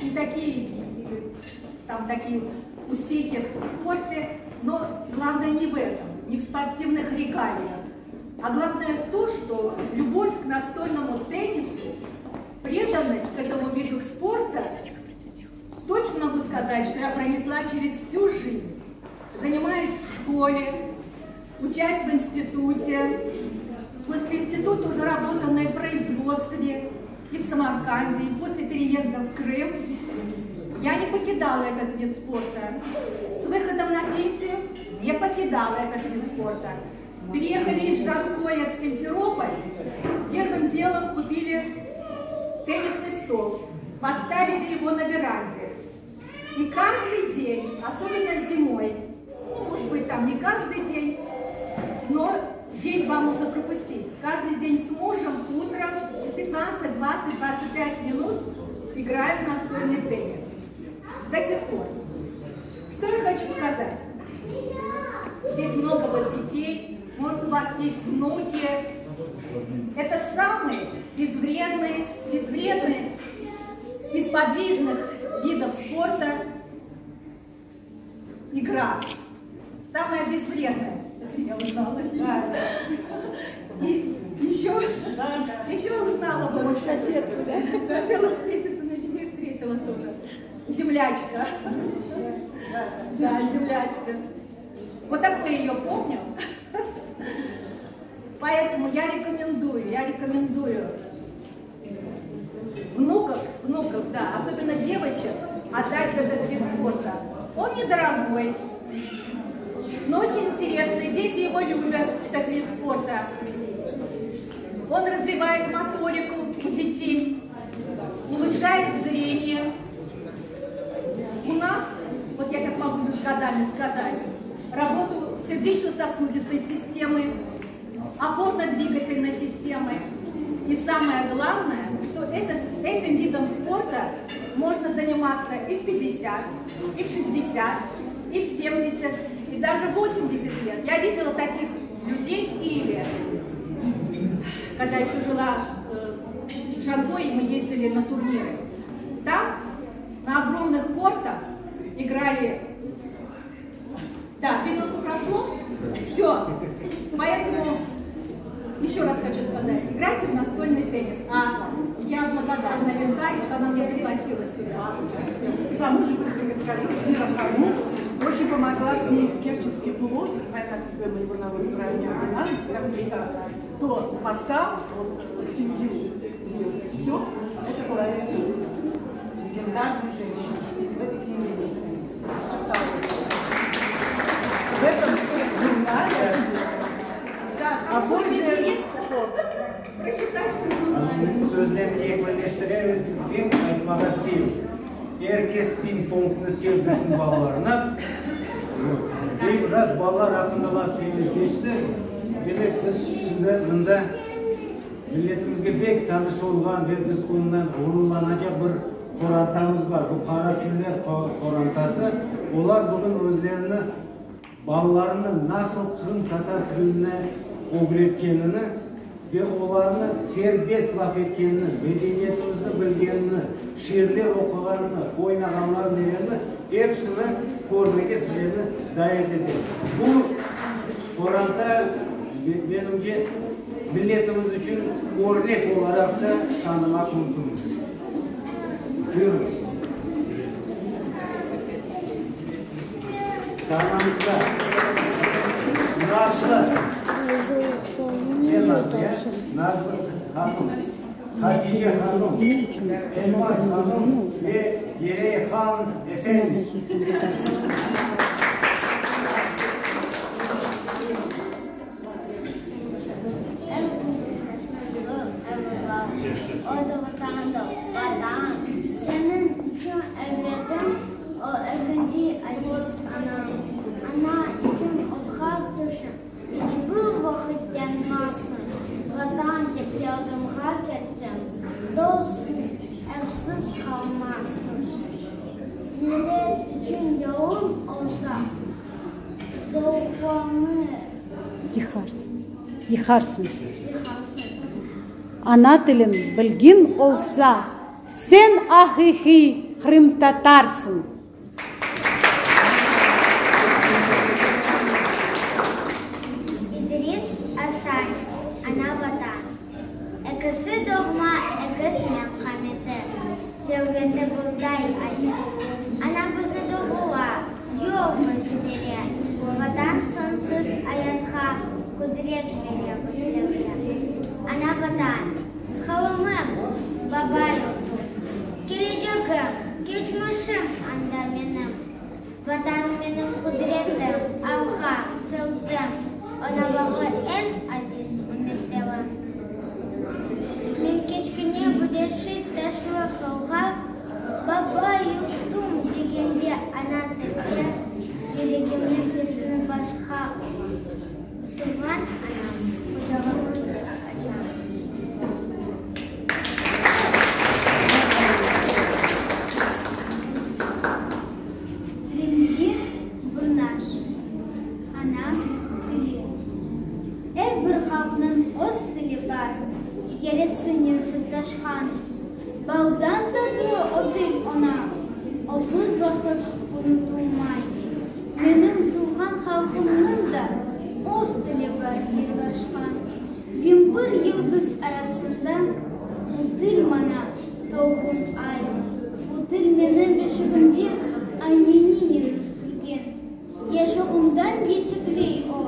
не такие, там, такие успехи в спорте, но главное не в этом, не в спортивных регалиях. А главное то, что любовь к настольному теннису, преданность к этому виду спорта, точно могу сказать, что я пронесла через всю жизнь. Занимаюсь в школе, учась в институте. После института уже работала на производстве и в Самарканде, и после переезда в Крым. Я не покидала этот вид спорта. С выходом на пенсию не покидала этот вид спорта. Переехали из Джанкоя в Симферополь, первым делом купили теннисный стол, поставили его на веранде. И каждый день, особенно зимой, ну, может быть, там не каждый день, но день-два можно пропустить. Каждый день с мужем утром 15, 20, 25 минут играем в настольный теннис. До сих пор. Что я хочу сказать? Здесь много вот детей, может, у вас есть внуки. Это самый безвредный, безвредный из подвижных видов спорта игра. Самая безвредная. Я узнала. Да. И еще, еще узнала, вот, хотела встретиться, но не встретила тоже. Землячка. Да, землячка. Вот такую ее помню. Поэтому я рекомендую, я рекомендую внуков, внуков, да, особенно девочек, отдать в этот вид спорта. Он недорогой, но очень интересный, дети его любят, этот вид спорта. Он развивает моторику у детей, улучшает зрение. У нас, вот я как могу с годами сказать, работу сердечно-сосудистой системы, опорно-двигательной системы. И самое главное, что этот, этим видом спорта можно заниматься и в 50, и в 60, и в 70, и даже в 80 лет. Я видела таких людей в Киеве, когда я еще жила в Джанкое, и мы ездили на турниры. Там на огромных кортах играли... Да, минуту прошло, все. Поэтому еще раз хочу сказать, играйте в настольный теннис. А я благодарна Винтаре, что она меня пригласила сюда. К тому же, быстренько скажу, Мира Харму очень помогла в книге «Керченский полуостров», война судьбы моего новоизбрания она, потому что кто спасал вот, семью ее сестер, это была легендарная женщина. В этой книге есть. В этом журнале да, а Прочитайте журнале. Sözlerini yekünleştiremiz, men aytmağa isteyim. Er kes ping-pongnı sevdirsin balalarına. Biraz balalar aqqında laf keçti. Demek, biz şimdi mında milletimizge bek tanış olğan ve biz ondan ğururlanacaq bir qorantamız bar. Bu Qaraçüller qorantası. Olar bugün özlerini balalarını nasıl qırımtatar tiline ögretkenini ve olarnı serbest laf etkenini, medeniyetimizni bilgenini, şiirler oquğanını, oynağanlarını, nelerni, episini körmege sizlerni davet etem. Bu qoranta, menimce, milletimiz içün örnek olaraq da tanımaq mümkün. Buyurıñız. Sahnamızda Nazlı, sen Nazlı, ya? Nazlı hanım, Hatice hanım, Elmaz hanım ve Girey han efendi. O ekinci aziz anam. Ana içün otqa tüşün, iç bir vaqıt yanmasın. Vatan dep yardımğa kelseñ, dostsuz, evsiz qalmasın. Millet içün yolun olsa, zorluqlarnı. Yıqarsın, yıqarsın. Ana tilin bilgin olsa. Sen aqiqiy qırımtatarsıñ! İdris Asan, Ana Vatan. Ekisi doğma egiz merhameti, Sevgende bunday aziz. Ana bizi doğura, yol köstere, Vatan soñsuz ayatqa qudret bere bizlerge. Ana Vatan. Halımım, baba yurtum. Kelecegim, keçmişim anda menim. Vatan menim qudretim, arqam, sırtım, Oña bağlı eñ aziz ümütlerim. Men keçkene bu deşit taşlı halğa Baba yurtum degende ana tilde Yüregimniñ sesini başqa Tuvğan anam, qucağımnı açam. Remzi Burnaş, Ana tili. Er bir halqnıñ öz tili bar, Keresinen sırdaşqan. Baldan tatlı o til oña, O bir vaqıt unutılmay. Menim tuvğan halqımnıñ da öz tili bar yırlaşqan. 1001 yıldız arasında bu til maña tolğun ay. Bu til menim beşigimde ayneninen östürgen. Yaşlığımdan yetikley o,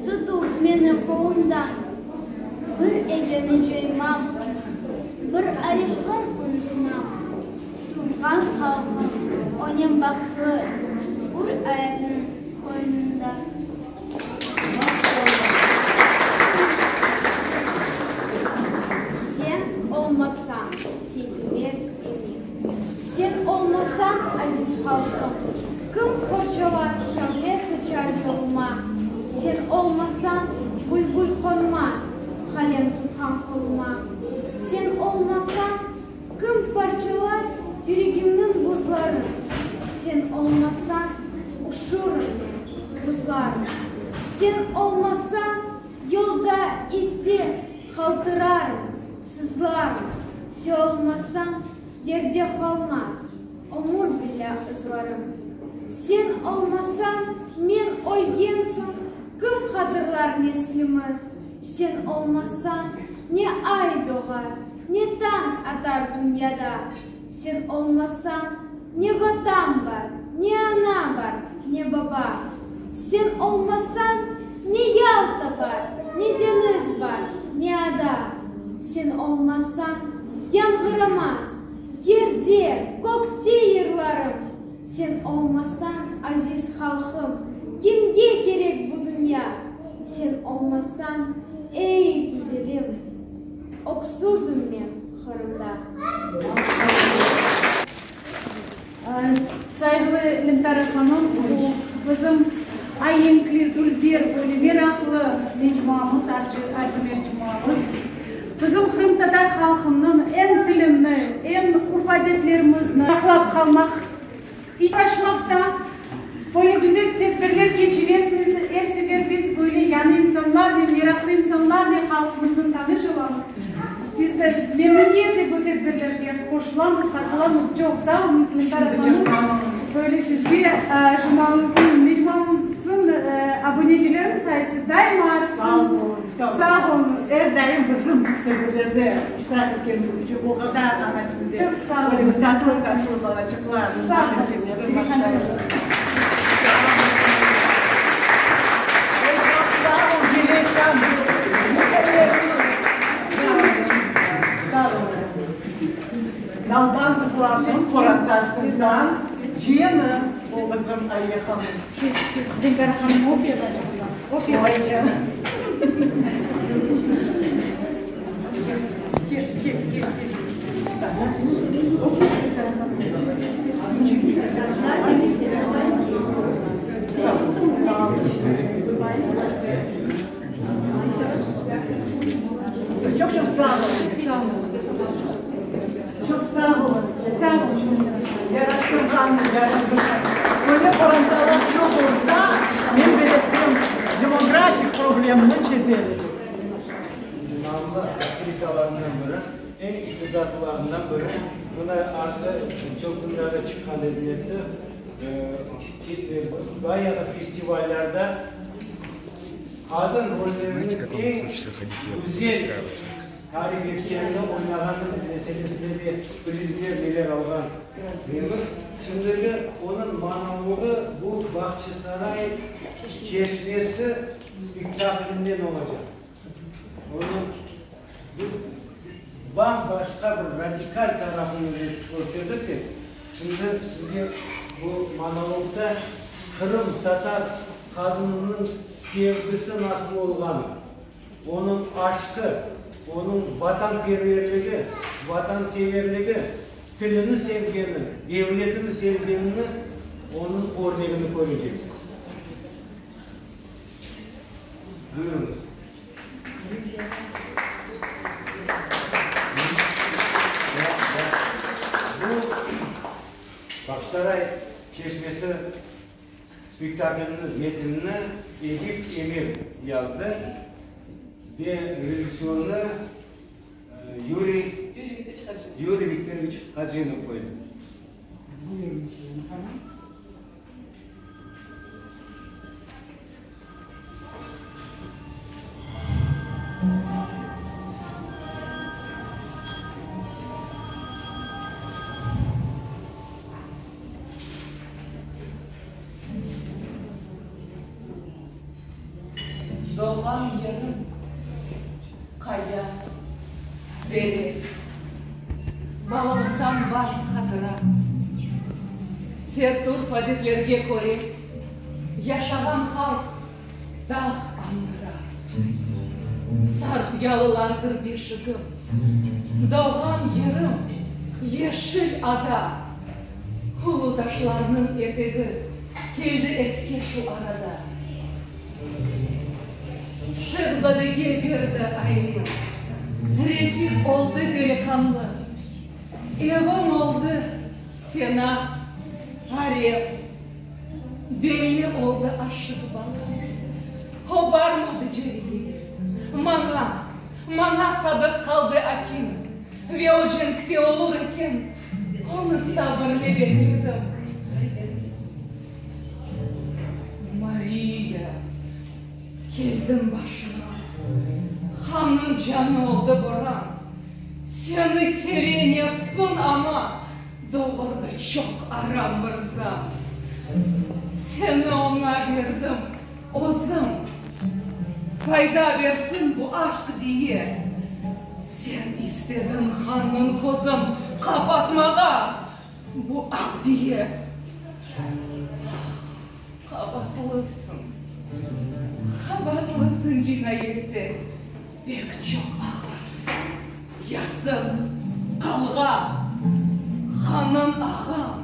tutup meni qolumdan. Bir eceni coymam, bir arifin unutmam. Tuvğan halqım, onen bahtlı, ür ayatnıñ qoynunda. Sen olmasañ, Seytumer Emir. Sen olmasañ, aziz halqım, kim qorçalar, şavle saçar yoluma? Sen olmasañ, bülbül qonmaz qalem tutqan qoluma. Sen olmasañ, Kim parçalar yüregimniñ buzların, Sen olmasañ, üşürüm men, buzlarım. Sen olmasañ, yolda, izde qaltırarım, sızlarım. Se olmasañ, yerde qalmaz ömür billâ ızlarım. Sen olmasañ, men ölgen soñ kim hatırlar neslimi? Sen olmasañ, ne ay doğar, ne tañ atar dünyada. Sen olmasañ, ne Vatan bar, ne ana bar, ne baba. Sen olmasañ, ne Yalta bar, ne deñiz bar, ne ada. Sen olmasañ, yañğıramaz yerde, kökte yırlarım. Sen olmasañ, aziz halqım, kimge kerek bu dünya? Sen olmasañ, ey, güzelim, öksüzim men Qırımda. Sayğılı Lemtara hanım, bu bizim. Aenkli, dülber, böyle meraqlı mecmuamız, Arzı mecmuamız. Bizim qırımtatar halqınıñ em tilini, em urf-adetlerimizni saqlap qalmaq uğraşmaqta. Böyle güzel tedbirler keçiresiñiz. Er sefer biz böyle yañı insanlarnen, meraqlı insanlarnen halqımıznıñ tanış olamız. Biz de memnuniyetle bu tedbirlerge qoşulamız, qatılamız. Çoq sağ oluñız, Lentara hanım. Böyle sizge jurnalımıznıñ, mecmuamıznıñ abunecileriniñ sayısı daima artsın. Sağ oluñız. Sağ oluñız. Er daim bizim tedbirlerde iştirak etkeniñiz içün o qadar ana tilinde. Çoq sağ oluñız. Tatlı-tatlı balaçıqlar. Sağ oluñız. Nalbantovlarnıñ qorantasından ciyeni o bizim Aliye hanım. Dilbera hanım öp yazacaqlar. Öp yazacaq. Çoq çoq sağ oluñ. Çoq sağ oluñ. Sağ oluñ. Yaraştırğan, yaraştırğan. Böyle qorantalar çoq olsa, men bilesem, demografik problemni çezer edik. Namlı aktrisalarından biri, eñ istidatlılarından biri. Mına Arzı çoq künlerde çıqqan edi netti, bayağı festivallerde qadın rollerini eñ güzel tarif etkenini, oynağanı meselesinde de prizler neler alğan deymiz. Şimdiki onıñ monologı bu Bağçasaray çeşmesi spektaklinden olacaq. Onıñ biz bam-başqa bir radikal tarafını kösterdik ki, şimdi sizge bu monologda qırımtatar qadınınıñ sevgisi nasıl olğanı, onıñ aşqı, onıñ vatanperverligi, vatanseverligi, tilini sevgeni, devletini sevgenini, onıñ örnegini köreceksiz. Buyurıñız. Bu Bağçasaray çeşmesi spektakliniñ metinini Edip Emir yazdı ve rejissörnı Yuriy Yuriy Viktorovich Hajinov qoydı. Buyurıñız, Lena hanım. Doğğan yerim, qaya, dere, Balalıqtan bar hatıra. Sert urf-adetlerge köre, Yaşağan halq dağ añdıra. Sarp yalılardır beşigim, Doğğan yerim, yeşil ada. Ulu taşlarnıñ etegi Keldi eske şu arada. Şehzadege berdi ailem, Refiq oldı deliqanlı. Evim oldı tena, arem, Belli oldı aşıq bala. O barmadı ceriyege, Maña, maña sadıq qaldı akim. Ve o cenkte olur eken, Onı sabırle bekledim. Mariya, keldiñ başıma, Hannıñ canı oldı boran. Seni seve nefsiñ amma, Doğurdı çoq aram mırzam. Seni oña berdim özüm, Fayda bersin bu aşq diye. Sen istediñ hannıñ közün qapatmağa, Bu aq diye. Ah, qabatlısıñ, qabatlısıñ cinayette pek çoq ağır. Yazıq, qalğa, hanım ağam,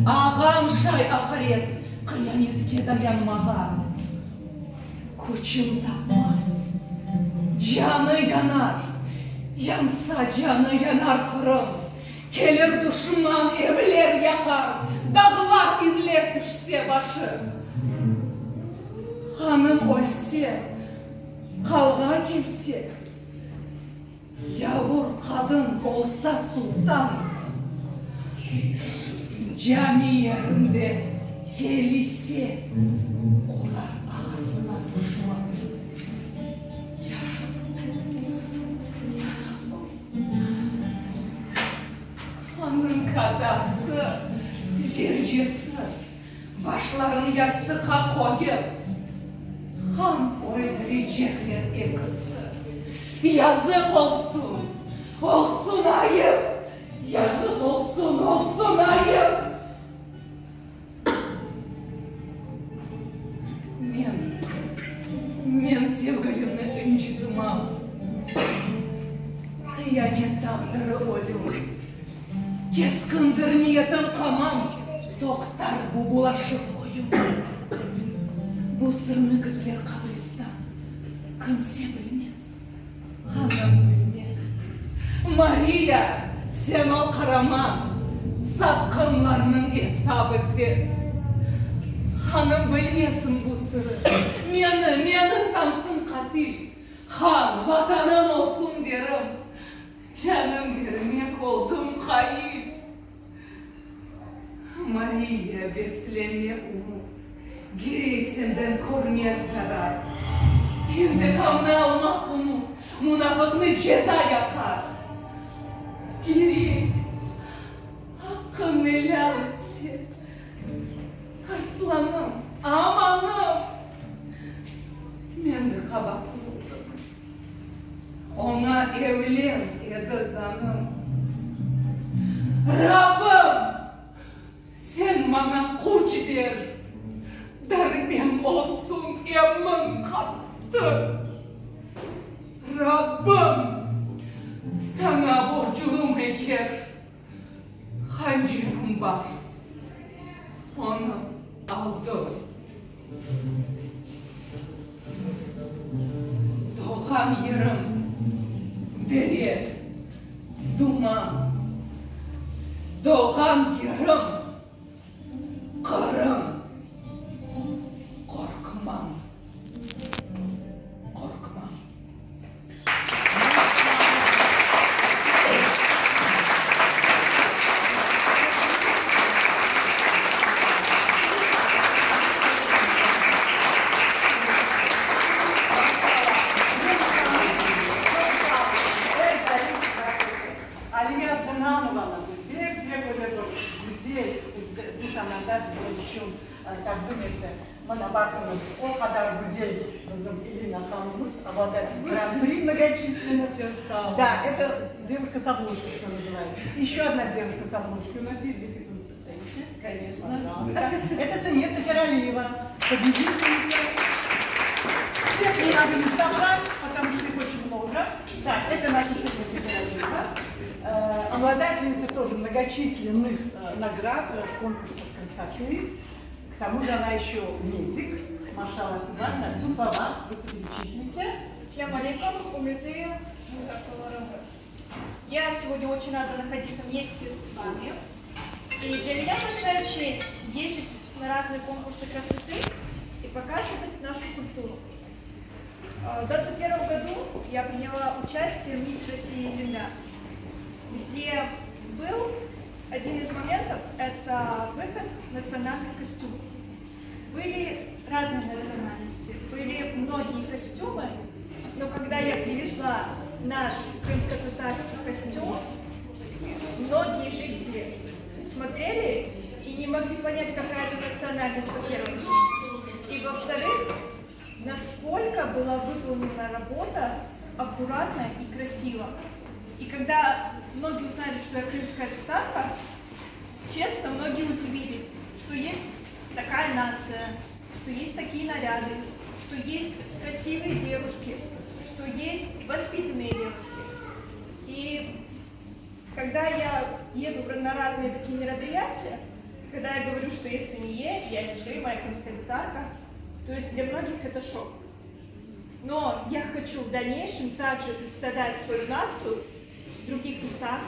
ağam şay aqaret. Qıyanetke dayanmağa küçüm tapmaz. Canı yanar, yansa canı yanar Qırım. Kelir duşman, evler yaqar, dağlar inler tüşse başı. Hanım ölse, qalğa kelse, yavur qadın olsa sultan, cami yerinde kelise qurar ağasına duşman. Ya Rabbim, ya Rabbim! Hannıñ kadası, zercesi başların yastıqqa qoyıp, han öldürecekler ekisi. Yazıq olsun, olsun ayıp, yazıq olsun, olsun ayıp. Men, men sevgilimni ıncıtmam. Qıyanet taqdiri ölüm. Keskindir niyetim qamam, toqtar bu bulaşıq oyun. Bu sırnı gizler qabristan, kimse bilmez, hanım bilmez. Mariya, sen ol qaraman, satqınlarnıñ esabı tez. Hanım bilmesin bu sırı, meni, meni sansın qatil. Han, Vatanım olsun derim, canım bermek oldım qail. Mariya, besleme ümüt, Girey senden körmez zarar. İntiqamnı almaq unut, munafıqnı ceza yaqar. Girey, aqqın elâl etse, arslanım, amanım! Men de qabaatlı oldım. Oña evlen edi zanım. Rabbim, sen maña küç ber, darbem olsun emin qattı. Rabbim, saña borclum eger, Hancerim bar, onı aldım. Doğğan yerim, dere, duman. Doğğan yerim, Qırım. Qorqmam, qorqmam. Alime Abdınanovanı pek pek öyle bir güzel bu sanada bizim içün taqdim etti. Mına baqıñız, o qadar güzel bizim Elina hanımız, obladатель Гран-при многочисленных. Çoq sağ oluñ. Да, это девушка с обложки, что называется. Еще одна девушка с обложки у нас есть, две секунды постоите. Конечно. Пожалуйста. Это Сания Сафералиева, победительница. Всех не могу не собрать, потому что их очень много. Так, это наша Сания Сафералиева. Обладательница тоже многочисленных наград в конкурсах красоты. К тому же она еще медик. Maşalla sizlerni, two слова, просто перечислите. Selâm aleyküm, ürmetli musafirlerimiz. Я сегодня очень рада находиться вместе с вами. И для меня большая честь ездить на разные конкурсы красоты и показывать нашу культуру. В 2021 году я приняла участие в «Мисс Россия Земля», где был один из моментов – это выход национальных костюмов. Были разные национальности, были многие костюмы, но когда я привезла наш крымско-татарский костюм, многие жители смотрели и не могли понять, какая это национальность, во-первых. И во-вторых, насколько была выполнена работа аккуратно и красиво. И когда многие узнали, что я крымская татарка, честно, многие удивились, что есть такая нация, что есть такие наряды, что есть красивые девушки, что есть воспитанные девушки. И когда я еду на разные такие мероприятия, Когда я говорю, что я Сание, я из Крыма, я крымская татарка, то есть для многих это шок. Но я хочу в дальнейшем также представлять свою нацию в других местах,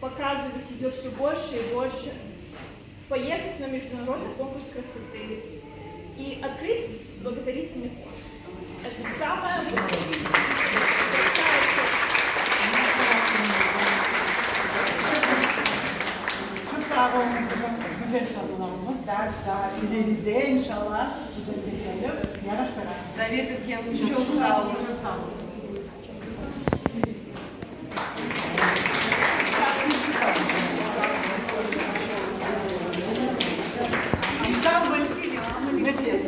показывать ее все больше и больше, поехать на международный конкурс красоты и открыть благотворительный фонд. Это самое большая цель. Çoq sağ oluñız, bizim güzel qadınlarımız, daa daa ileride inşallah bizlerge kelip yaraştırarsıñız. Davet etkeniñiz içün çoq sağ oluñız. Çoq sağ oluñız. Ansambl Nefes.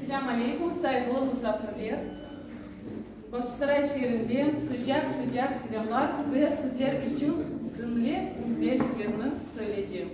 Selâm aleyküm, sayğılı musafirler! Bağçasaray şeerinden sıcaq-sıcaq selâmlar ve sizler içün cümle güzelliklerni söyleycem.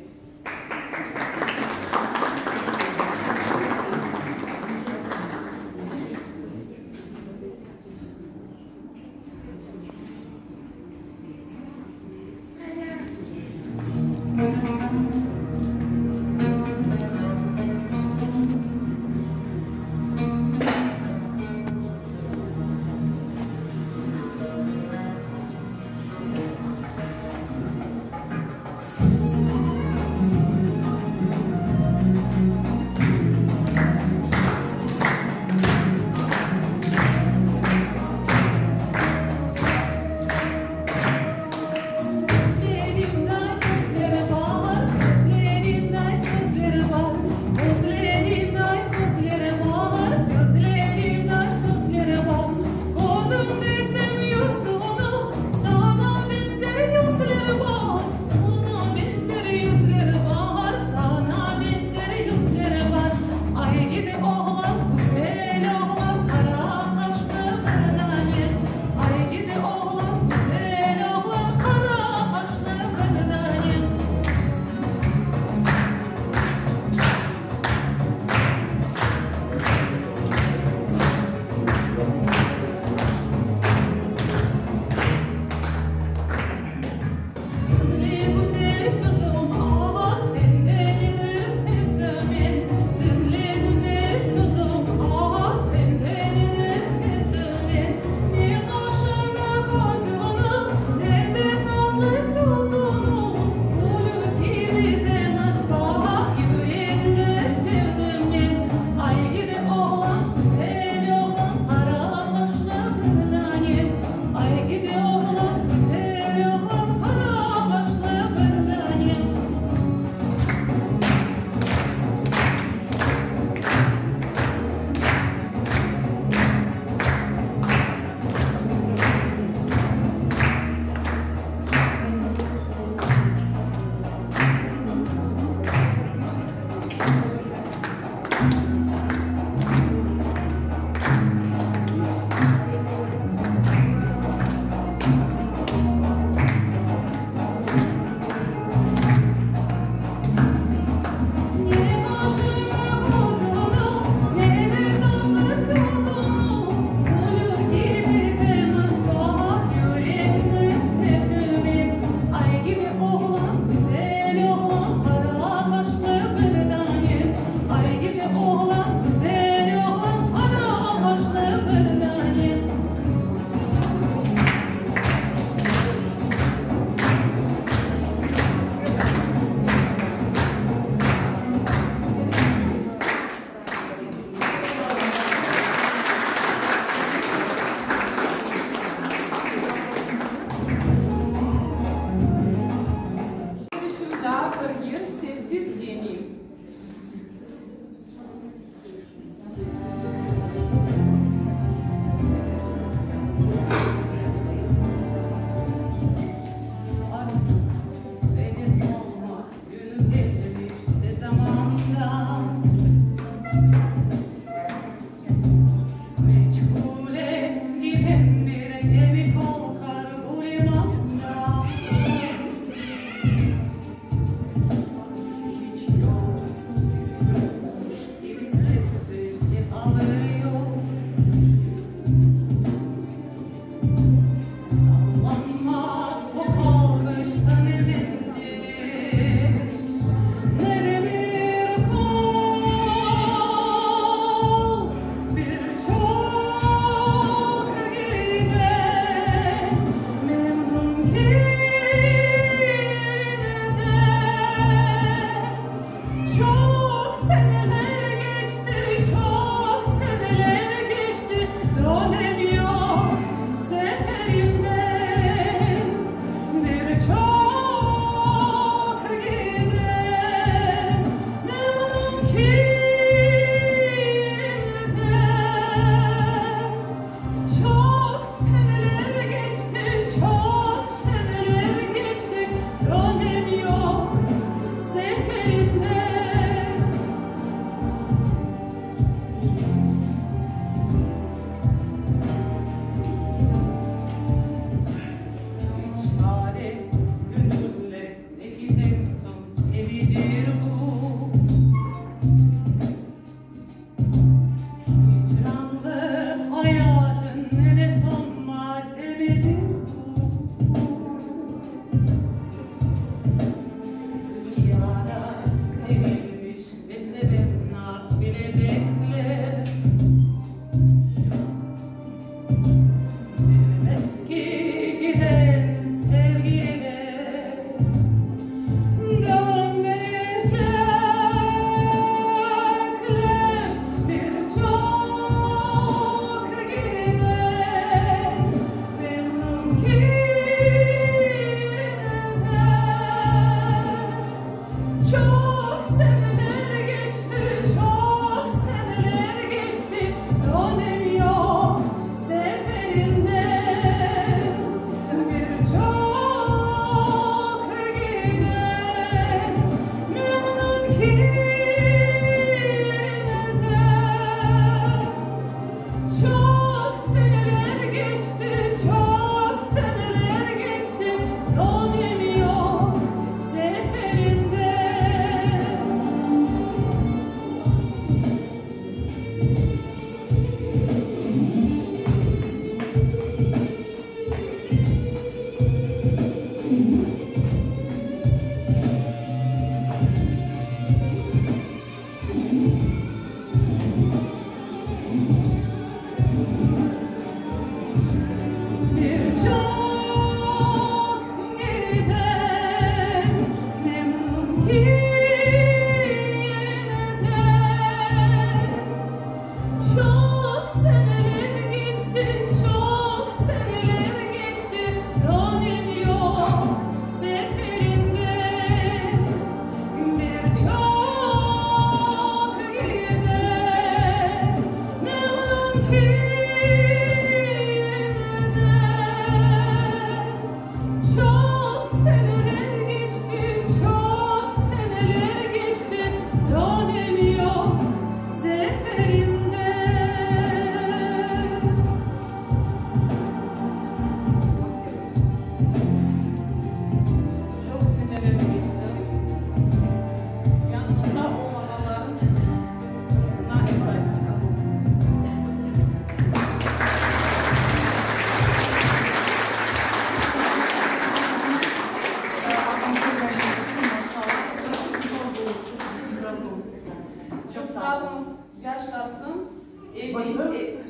Çoq sağ oluñız. Yaşasın,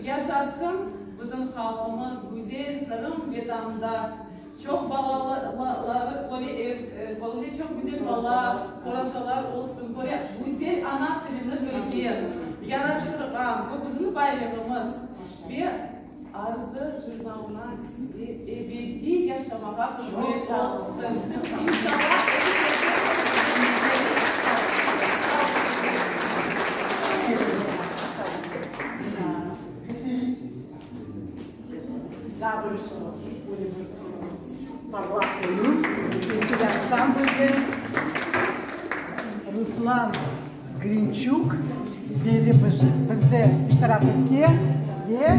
yaşasın bizim halqımız güzel Qırım Vetanında. Çoq balaları, böyle, böyle çoq güzel bala, qorantalar olsun, böyle güzel ana tilini bilgen, yaraştırğan, bu bizim baylığımız. Ve Arzı jurnalına sizge ebediy yaşamağa qısmet olsun. İnşallah, Daa bir. Maşallah, böyle bir parlaq oyun. Temsil ansamblden Ruslan Grinçuk belli bizde iştirak etken ve.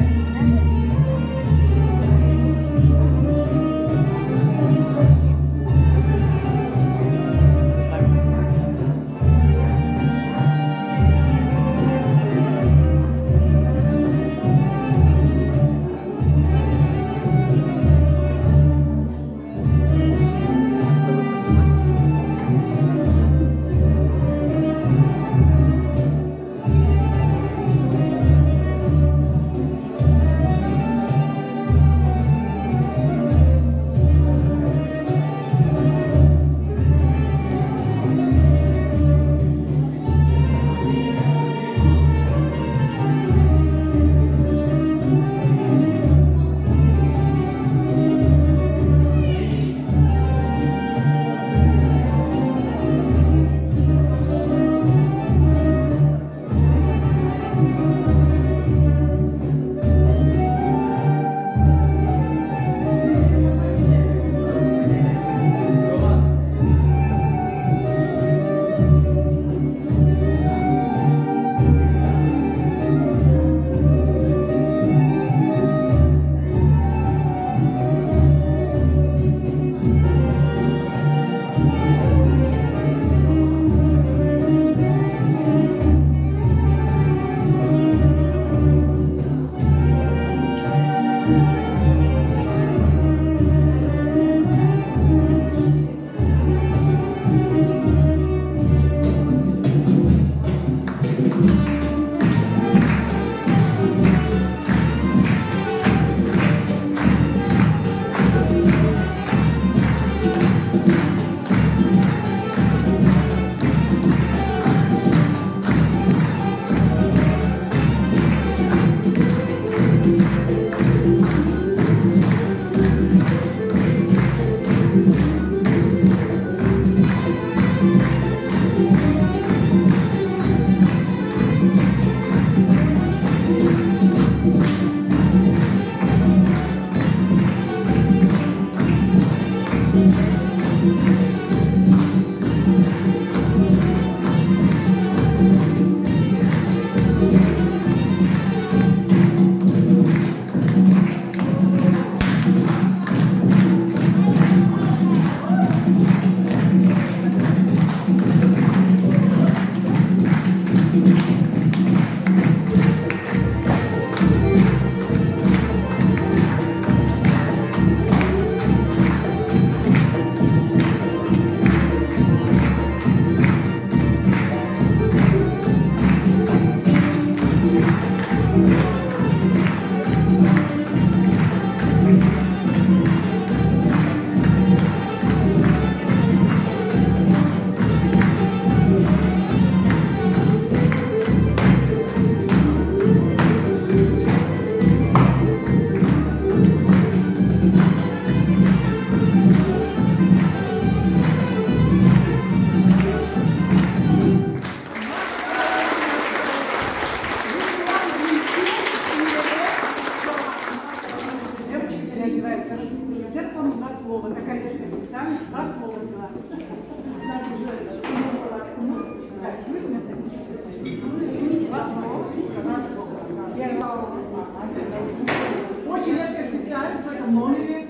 Очень редкая специальность в этом номере.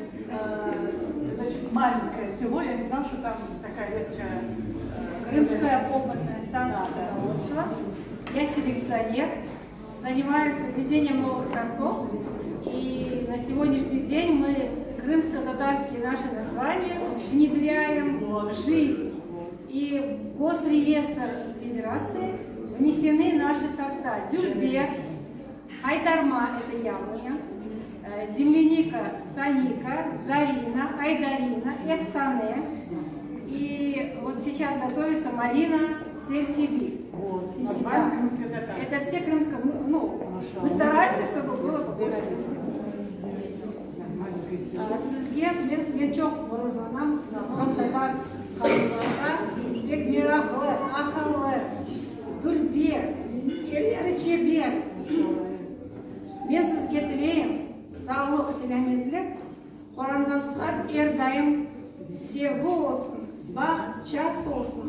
Значит, маленькое село, я не знала, что там такая редкая... Крымская опытная станция садоводства. Я селекционер, занимаюсь введением новых сортов. И на сегодняшний день мы крымско-татарские наши названия внедряем в жизнь. И в Госреестр Федерации внесены наши сорта. Дюльбек, Айдарма – это яблоня, земляника Саника, Зарина, Айдарина, Эфсане. И вот сейчас готовится малина Сельсиби. Да. Это все крымско... Ну, мы стараемся, чтобы было побольше. Sizge men çoq ğururlanam, qırımtatar qadınlarğa pek meraqlı, aqıllı, dülber, elleri çeber. Men sizge tileyim sağlıq, selâmetlik. Qorantañızğa er daim sevgi olsun, baht, şast olsun,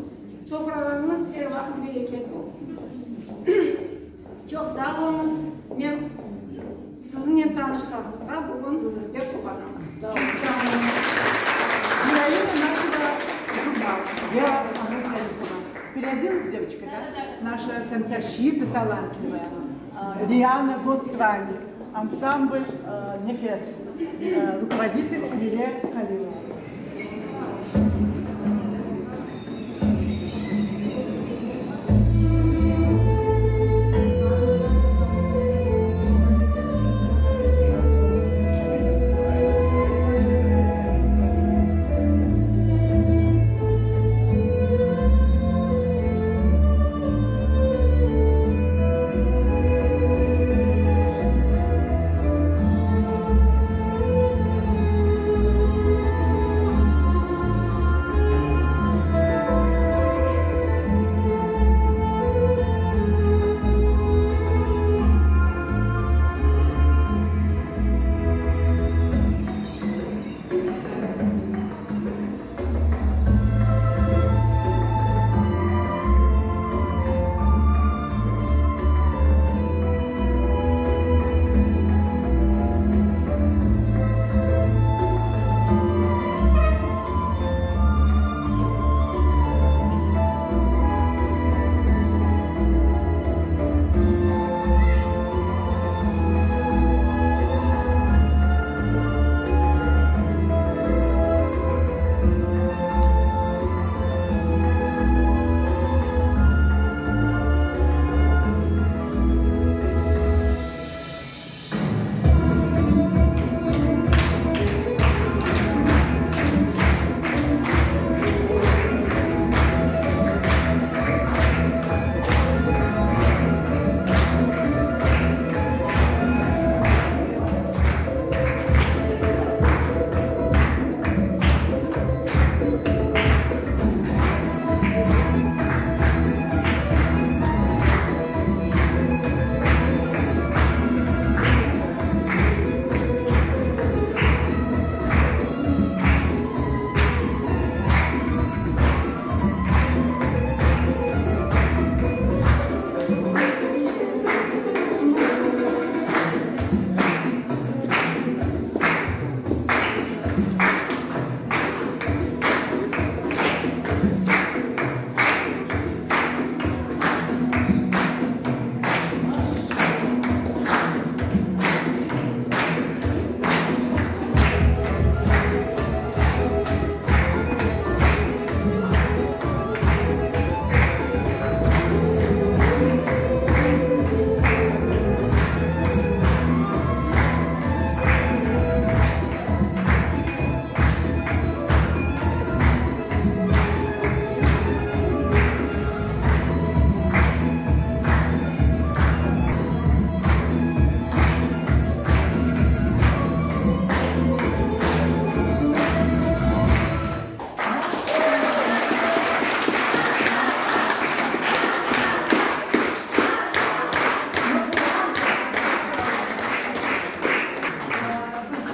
sofralarıñız er vaqıt bereketli olsun. Çoq sağ oluñız, men siziñnen tanışqanımızğa bugün pek quvanam. Sağ oluñız. Героиня нашего журнала Вера Ануфриева. Переоделась девочка, да? Наша танцовщица талантливая. Лиана год с вами. Ансамбль Нефес. Руководитель Лилия Халилова.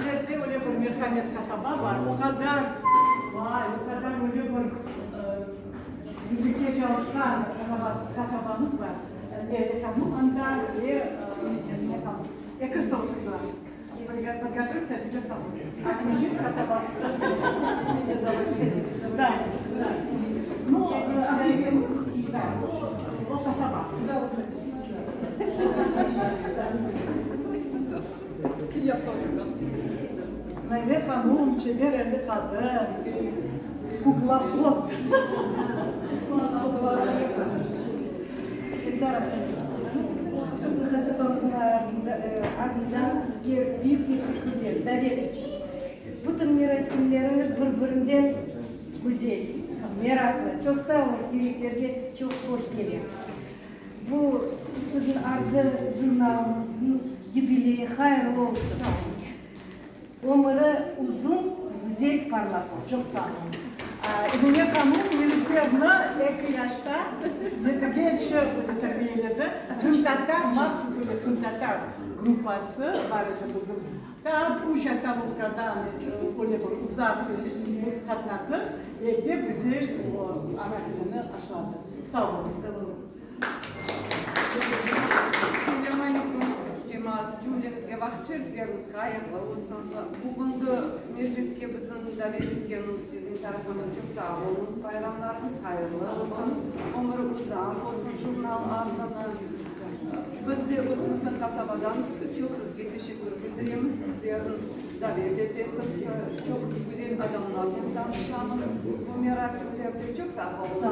Bizlerde öyle bir Merhamet qasaba bar, o qadar bay, o qadar öyle bir birlikte çalışqan qasabamız bar. Leyla hanım anda ve Emine hanım. Ekisi oturdılar. Podgotовься, Hatice hanım. Aqmescit qasabası. Da, da. Nu, da, o qasaba. Naile hanım, çeber elli qadın, kuklavod. Eldarov, Qasabamıznıñ adından sizge büyük teşekkürler davet içün. Bütün merasimleriñiz bir-birinden güzel, meraqlı. Çoq sağ oluñız, yüreklerge çoq hoş kele. Bu siziñ Arzı jurnalıñıznıñ yubileyi hayırlı olsun. Ömüri uzun, güzel, parlaq olsun. Çoq sağ oluñ. Emine hanım Nilüferni eki yaşta yedigence özü terbiyeledi. Qırımtatar, mahsus öyle qırımtatar gruppası bar edi bizim. Taa üç ostanovkadan öyle bir uzaq biz qatnadıq ve pek güzel o ana tilini aşladıq. Sağ oluñız. Selâm aleyküm, cemaat! Cümleñizge vaqıt şerifleriñiz hayırlı olsun! Bugünki mecliske bizni davet etkeniñiz içün Zintara hanım çoq sağ oluñız! Bayramlarıñız hayırlı olsun! Ömüri uzaq olsun jurnal Arzını! Biz de özümizniñ qasabadan çoq sizge teşekkür bildiremiz, bizlerni davet etesiz, çoq güzel adamlarnen tanışamız bu merasimlerde. Çoq sağ oluñız.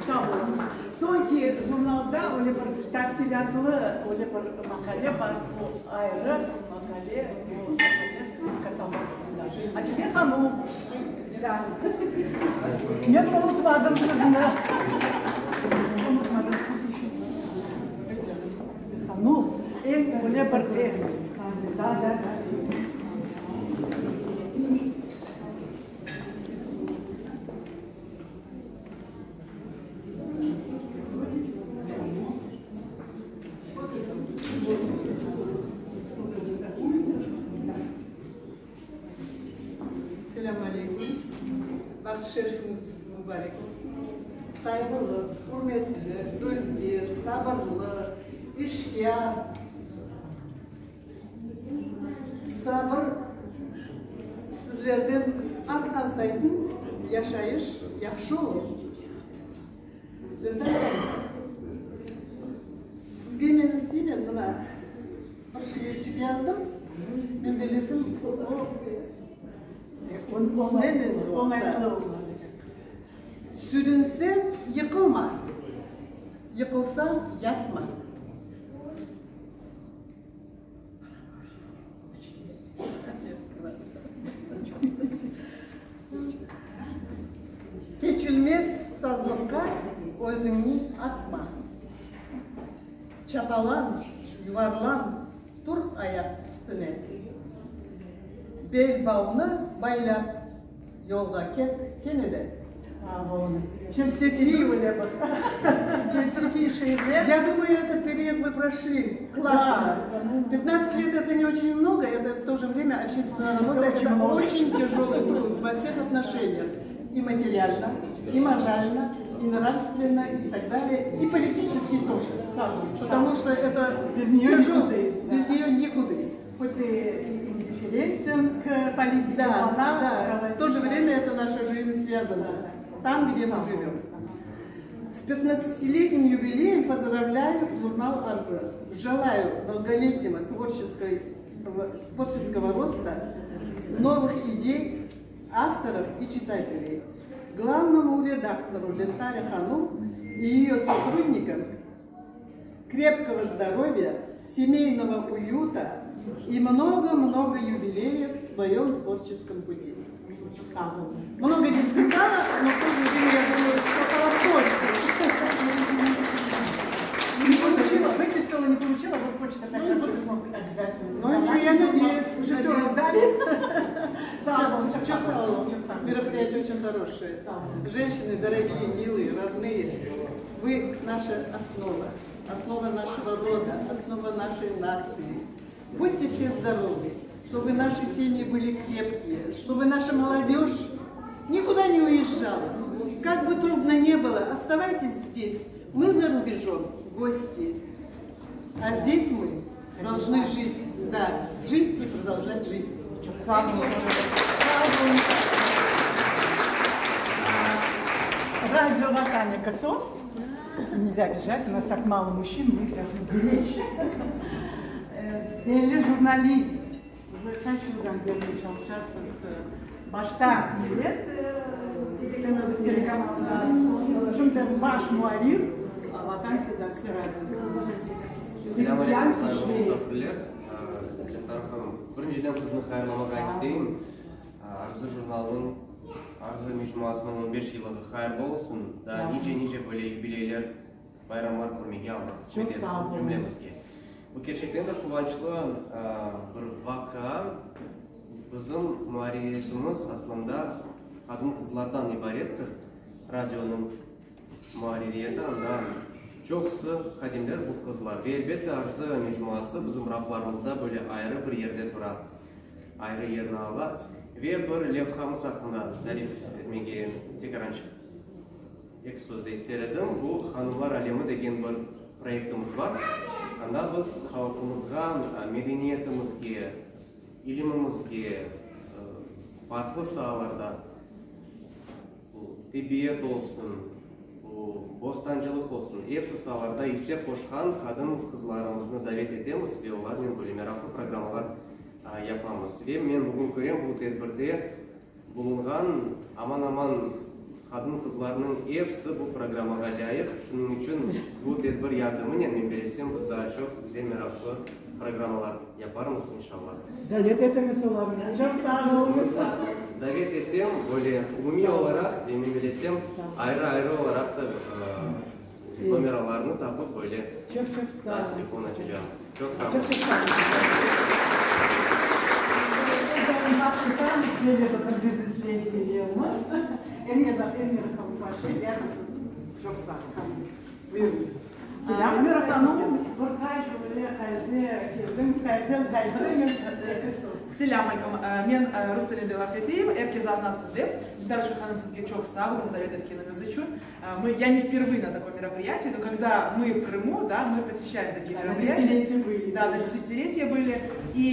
Sağ oluñız. Soñki jurnalda öyle bir tafsilâtlı öyle bir maqale bar, bu ayrı maqale, bu maqale qasabasında. Akime hanum. Da. Men unutmadım sizni. Unutmadım. Nu, eñ öyle bir eñ. Da, da, da. Selâm aleyküm. Baht şerifiñiz mübarek olsun. Sayğılı, ürmetli, dülber, sabırlı, işkâr, sabır sizlerden artqan sayın yaşayış yahşı olur. Lentara hanım, sizge men isteymen mına bir şiirçik yazdım. Men bellesem, o ne mezunda. Sürünseñ, yıqılma, yıqılsañ, yatma. Keçilmez sazlıqqa özüñni atma. Çapalan, yuvarlan, tur ayaq üstüne. Bel-bavnı baylap, yolğa ket kene de. Sağ oluñız. Felsefiy öyle bir felsefiy şiirler. Я думаю, этот период вы прошли классно. 15 лет это не очень много, это в то же время общественная работа, это очень тяжелый труд во всех отношениях. И материально, и морально, и нравственно, и так далее, и политически тоже. Потому что это Без нее тяжелый, без нее никуда. Хоть ты индифферентен к политике, Да, но она да. В то же время это наша жизнь связана. Там, где мы живем. С 15-летним юбилеем поздравляю журнал «Арзы». Желаю долголетнего творческой, творческого роста, новых идей, авторов и читателей. Главному редактору Лентаре Ханум и ее сотрудникам крепкого здоровья, семейного уюта и много-много юбилеев в своем творческом пути. Много не сказала, но в то же время, я думаю, попала в точку. Не получила, выписала, не получила, вот почта такая, ну, обязательно. Ну, ничего, я надеюсь. Уже все раздали. Çoq sağ oluñ. Мероприятие очень хорошее. Женщины, дорогие, милые, родные, вы наша основа, основа нашего рода, основа нашей нации. Будьте все здоровы, чтобы наши семьи были крепкие, чтобы наша молодежь никуда не уезжала. Как бы трудно ни было, оставайтесь здесь. Мы за рубежом гости, а здесь мы должны жить, да, жить и продолжать жить. Слава Радио Ватаника СОС. Нельзя обижать, у нас так мало мужчин, мы их должны беречь. Belli jurnalist. Qaç yıldan berli çalışasız? Başta Millet telekanalında, şimdi baş muarrir Vatan sedası radiosı. Selâm aleyküm, sayğılı musafirler! Lentara hanım, birinciden sizni hayırlamağa isteyim. Arzı jurnalınıñ, Arzı mecmuasınıñ on beş yıllığı hayırlı olsun! Daa nice-nice böyle yubileyler, bayramlar körmege Alla qısmet etsin cümlemizge. Bu kerçekten de quvançlı bir vaqia. Bizim muarririyetimiz aslında qadın-qızlardan ibarettir. Radionıñ muarririyeti anda. Çoqusı hadimler bu qızlar. Ve elbette Arzı mecmuası bizim raflarımızda böyle ayrı bir yerde tura, ayrı yerni ala. Ve bir levhamız aqqında tarif etmege tekarançıq eki söz de ister edim. Bu Hanımlar alemi degen bir proyektimiz bar. Anda biz halqımızğa, medeniyetimizge, ilimimizge, farqlı saalarda, bu tibbiyet olsun, bu bostancılıq olsun, episi saalarda isse qoşqan qadın-qızlarımıznı davet etemiz ve olarnen böyle meraqlı programmalar yapamız. Ve men bugün körem, bu tedbirde bulunğan aman-aman qadın-qızlarnıñ episi bu programmağa lâyıq. Şunıñ içün bu tedbir yardımınen, men belesem, biz daa çoq güzel meraqlı programmalar yaparmız, inşallah. Davet etiñiz olarnı. Çoq sağ oluñız. Davet etem, böyle umumiy olaraq, ve men bilesem, ayrı-ayrı olaraq da nomeralarnı tapıp, böyle Çoq-çoq sağ daa telefon açacaqmız. Çoq sağ oluñız. Çoq-çoq sağ oluñız. Elmira Çoq sağ oluñız. Buyurıñız. Selâm, Elmira hanım, bir qaç böyle qayda keldiñ, qaydan qaytıñız, eki söz. Selâm aleyküm. Men rus tilinde laf eteyim, er kes añlasın dep. Dintaraşka hanım, sizge çoq sağ oluñız davet etkeniñiz içün. Мы, я не впервые на таком мероприятии, но когда мы в Крыму, да, мы посещаем такие мероприятия. На десятилетие были. Да, на десятилетие были. И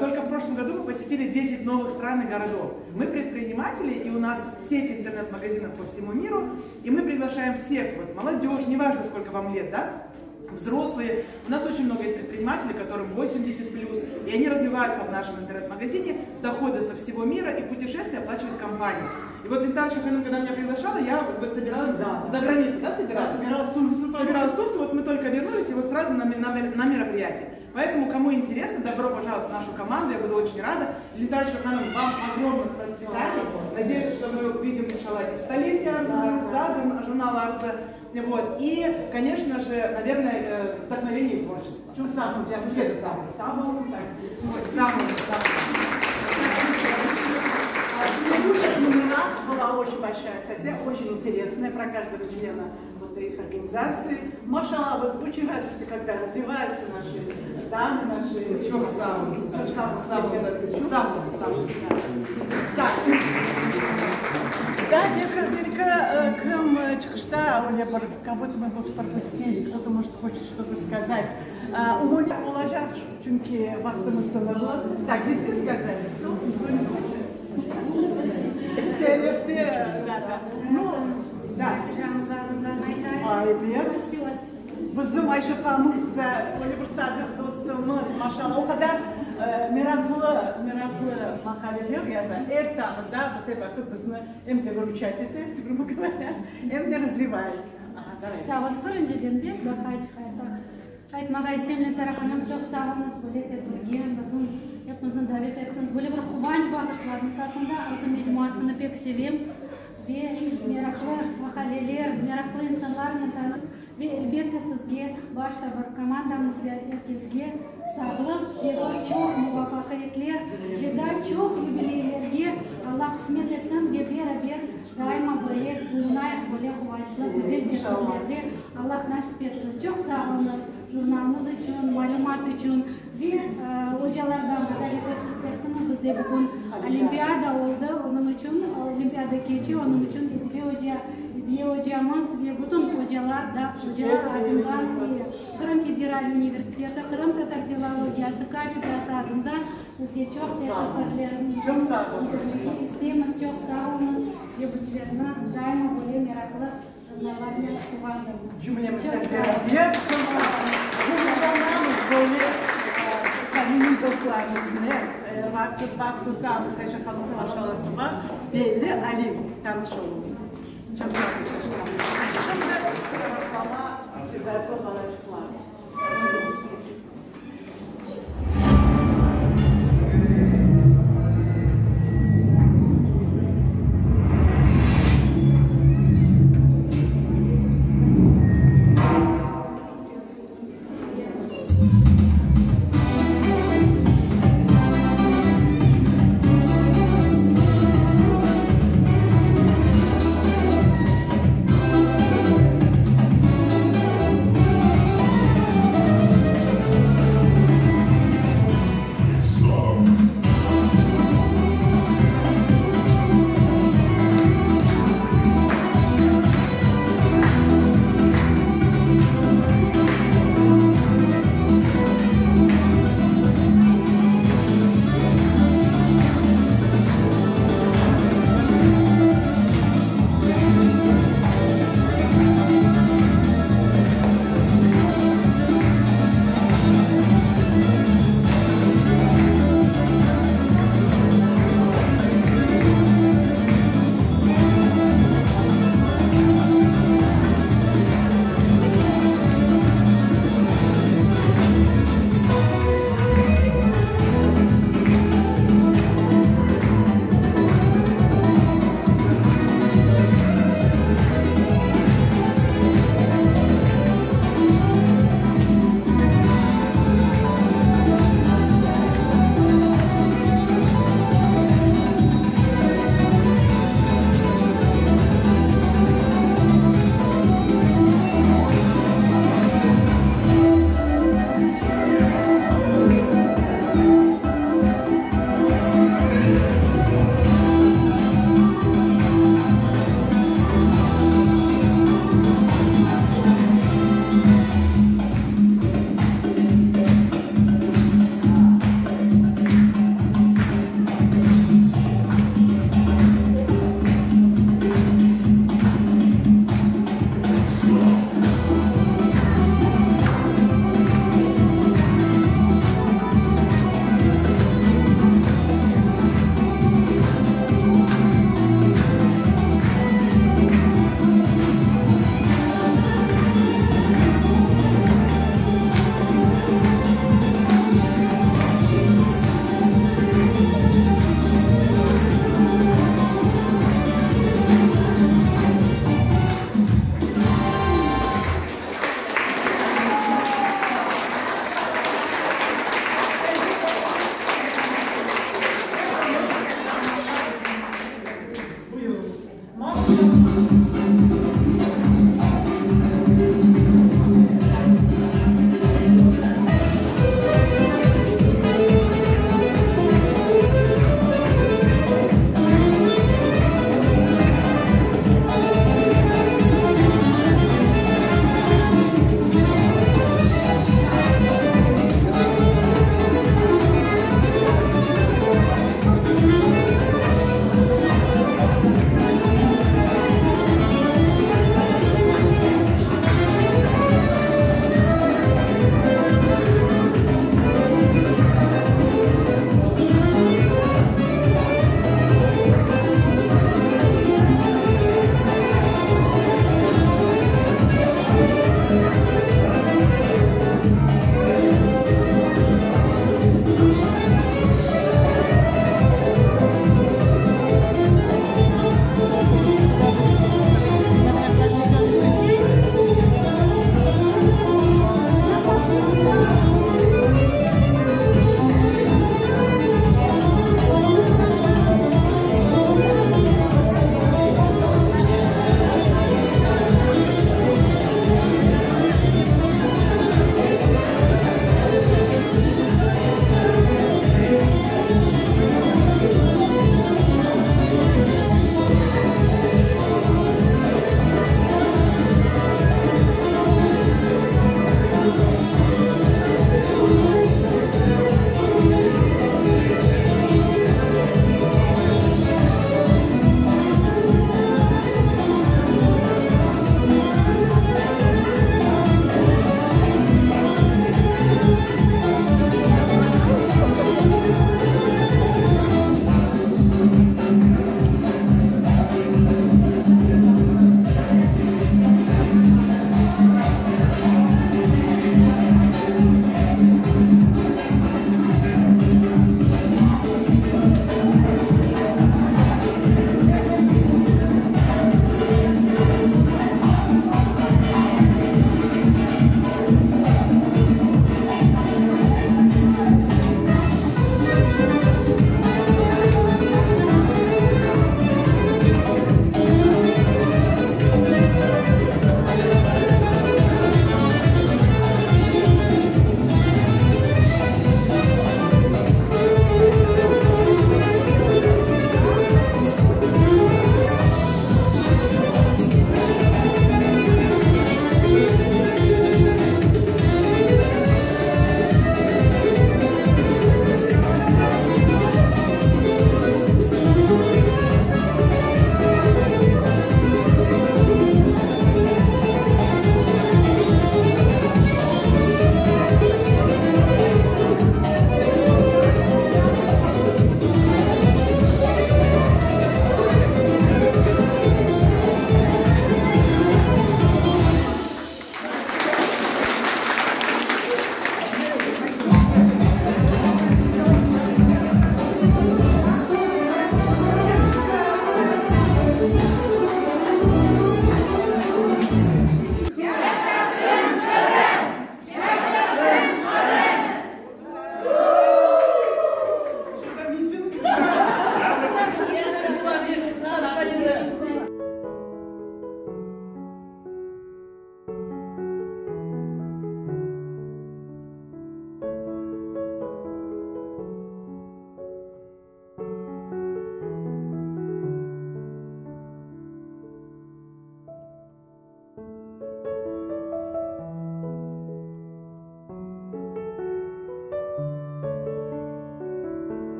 только в прошлом году мы посетили 10 новых стран и городов. Мы предприниматели, и у нас сеть интернет-магазинов по всему миру, и мы приглашаем всех, вот, молодежь, неважно, сколько вам лет, да, взрослые. У нас очень много есть предпринимателей, которым 80 плюс, и они развиваются в нашем интернет-магазине, доходы со всего мира и путешествия оплачивает компания. И вот Лентарочка Ханум, когда меня приглашала, я собиралась да. за границу, да, собиралась? Да, собиралась в Турцию. Собиралась в Турцию, вот мы только вернулись, и вот сразу на, на, на мероприятие. Поэтому, кому интересно, добро пожаловать в нашу команду, я буду очень рада. Лентарочка Ханум, вам огромных процветаний. Надеюсь, что мы увидим, иншаллах, и столетие Арзы, да, журнала Арзы. Вот. И, конечно же, наверное, вдохновение и творчество. Çoq sağ oluñ, Sizge de sağ oluñ. Sağ oluñ. Sağ oluñ, sağ oluñ. В предыдущих номерах была очень большая статья, очень интересная про каждого члена вот их организации. Машалла, вот очень радуешься, когда развиваются наши дамы, наши... Çoq sağ oluñ. Çoq sağ oluñ. Sağ oluñ. Sağ oluñ. Sağ oluñ. Так. Да, belki kim çıqışta öyle bir, как будто мы пропустили, кто-то, может, хочет что-то сказать. Umumiy olacaq, çünki vaqtımız sıñırlı. Так, здесь все сказали, все, никто не хочет. Söylepti, да, да. Ну, да. Ay, evet. Bizim Ayşe hanım öyle bir sadıq dostumız, maşallah, o qadar meraqlı, meraqlı maqaleler yaza. Er sanında biz ep vaqıt bizni em de выручать ete, грубо говоря, em de развивает. Sağ ol. Birinciden bir laf aytmağa isteyim, Lentara hanım, çoq sağ oluñız, böyle tedbirge bizim epimizni davet ettiñiz. Böyle bir quvanç bağışladıñız. Aslında Arzı mecmuasını pek sevem ve meraqlı maqaleler, meraqlı insanlarnen tanış ve elbette sizge, başta bir komandamız ve er kesge sağlıq ve bir çoq muvafaqiyetler ve daa çoq yubileylerge Alla qısmet etsin ve beraber daima böyle bulunayıq, böyle quvançlı, güzel tedbirlerde Alla nasip etsin. Çoq sağ oluñız jurnalımız içün, malümat içün ve ocalardan da davet ettiñiz. Bizde bugün olimpiada oldı, onıñ içün olimpiada keçe, onıñ içün Ediye oca, Ediye ocamız ve bütün ocalar da ocalar adından Qırım federal universiteti qırımtatar filologiyası kafedrası adından sizge çoq teşekkürlerimizni bildirmege isteymiz. Çoq sağ oluñız ve bizlerni daima böyle meraqlı jurnallarnen quvandırıñız. Cümlemizden beraber ğururlanamız böyle samimiy dostlarımıznen. Vaqıt vaqıt tutamız, Ayşe hanım maşalası bar, belli alim, tanış oluñız. Çoq sağ oluñ. Şimdi reklama, istedadlı balaçıqlar.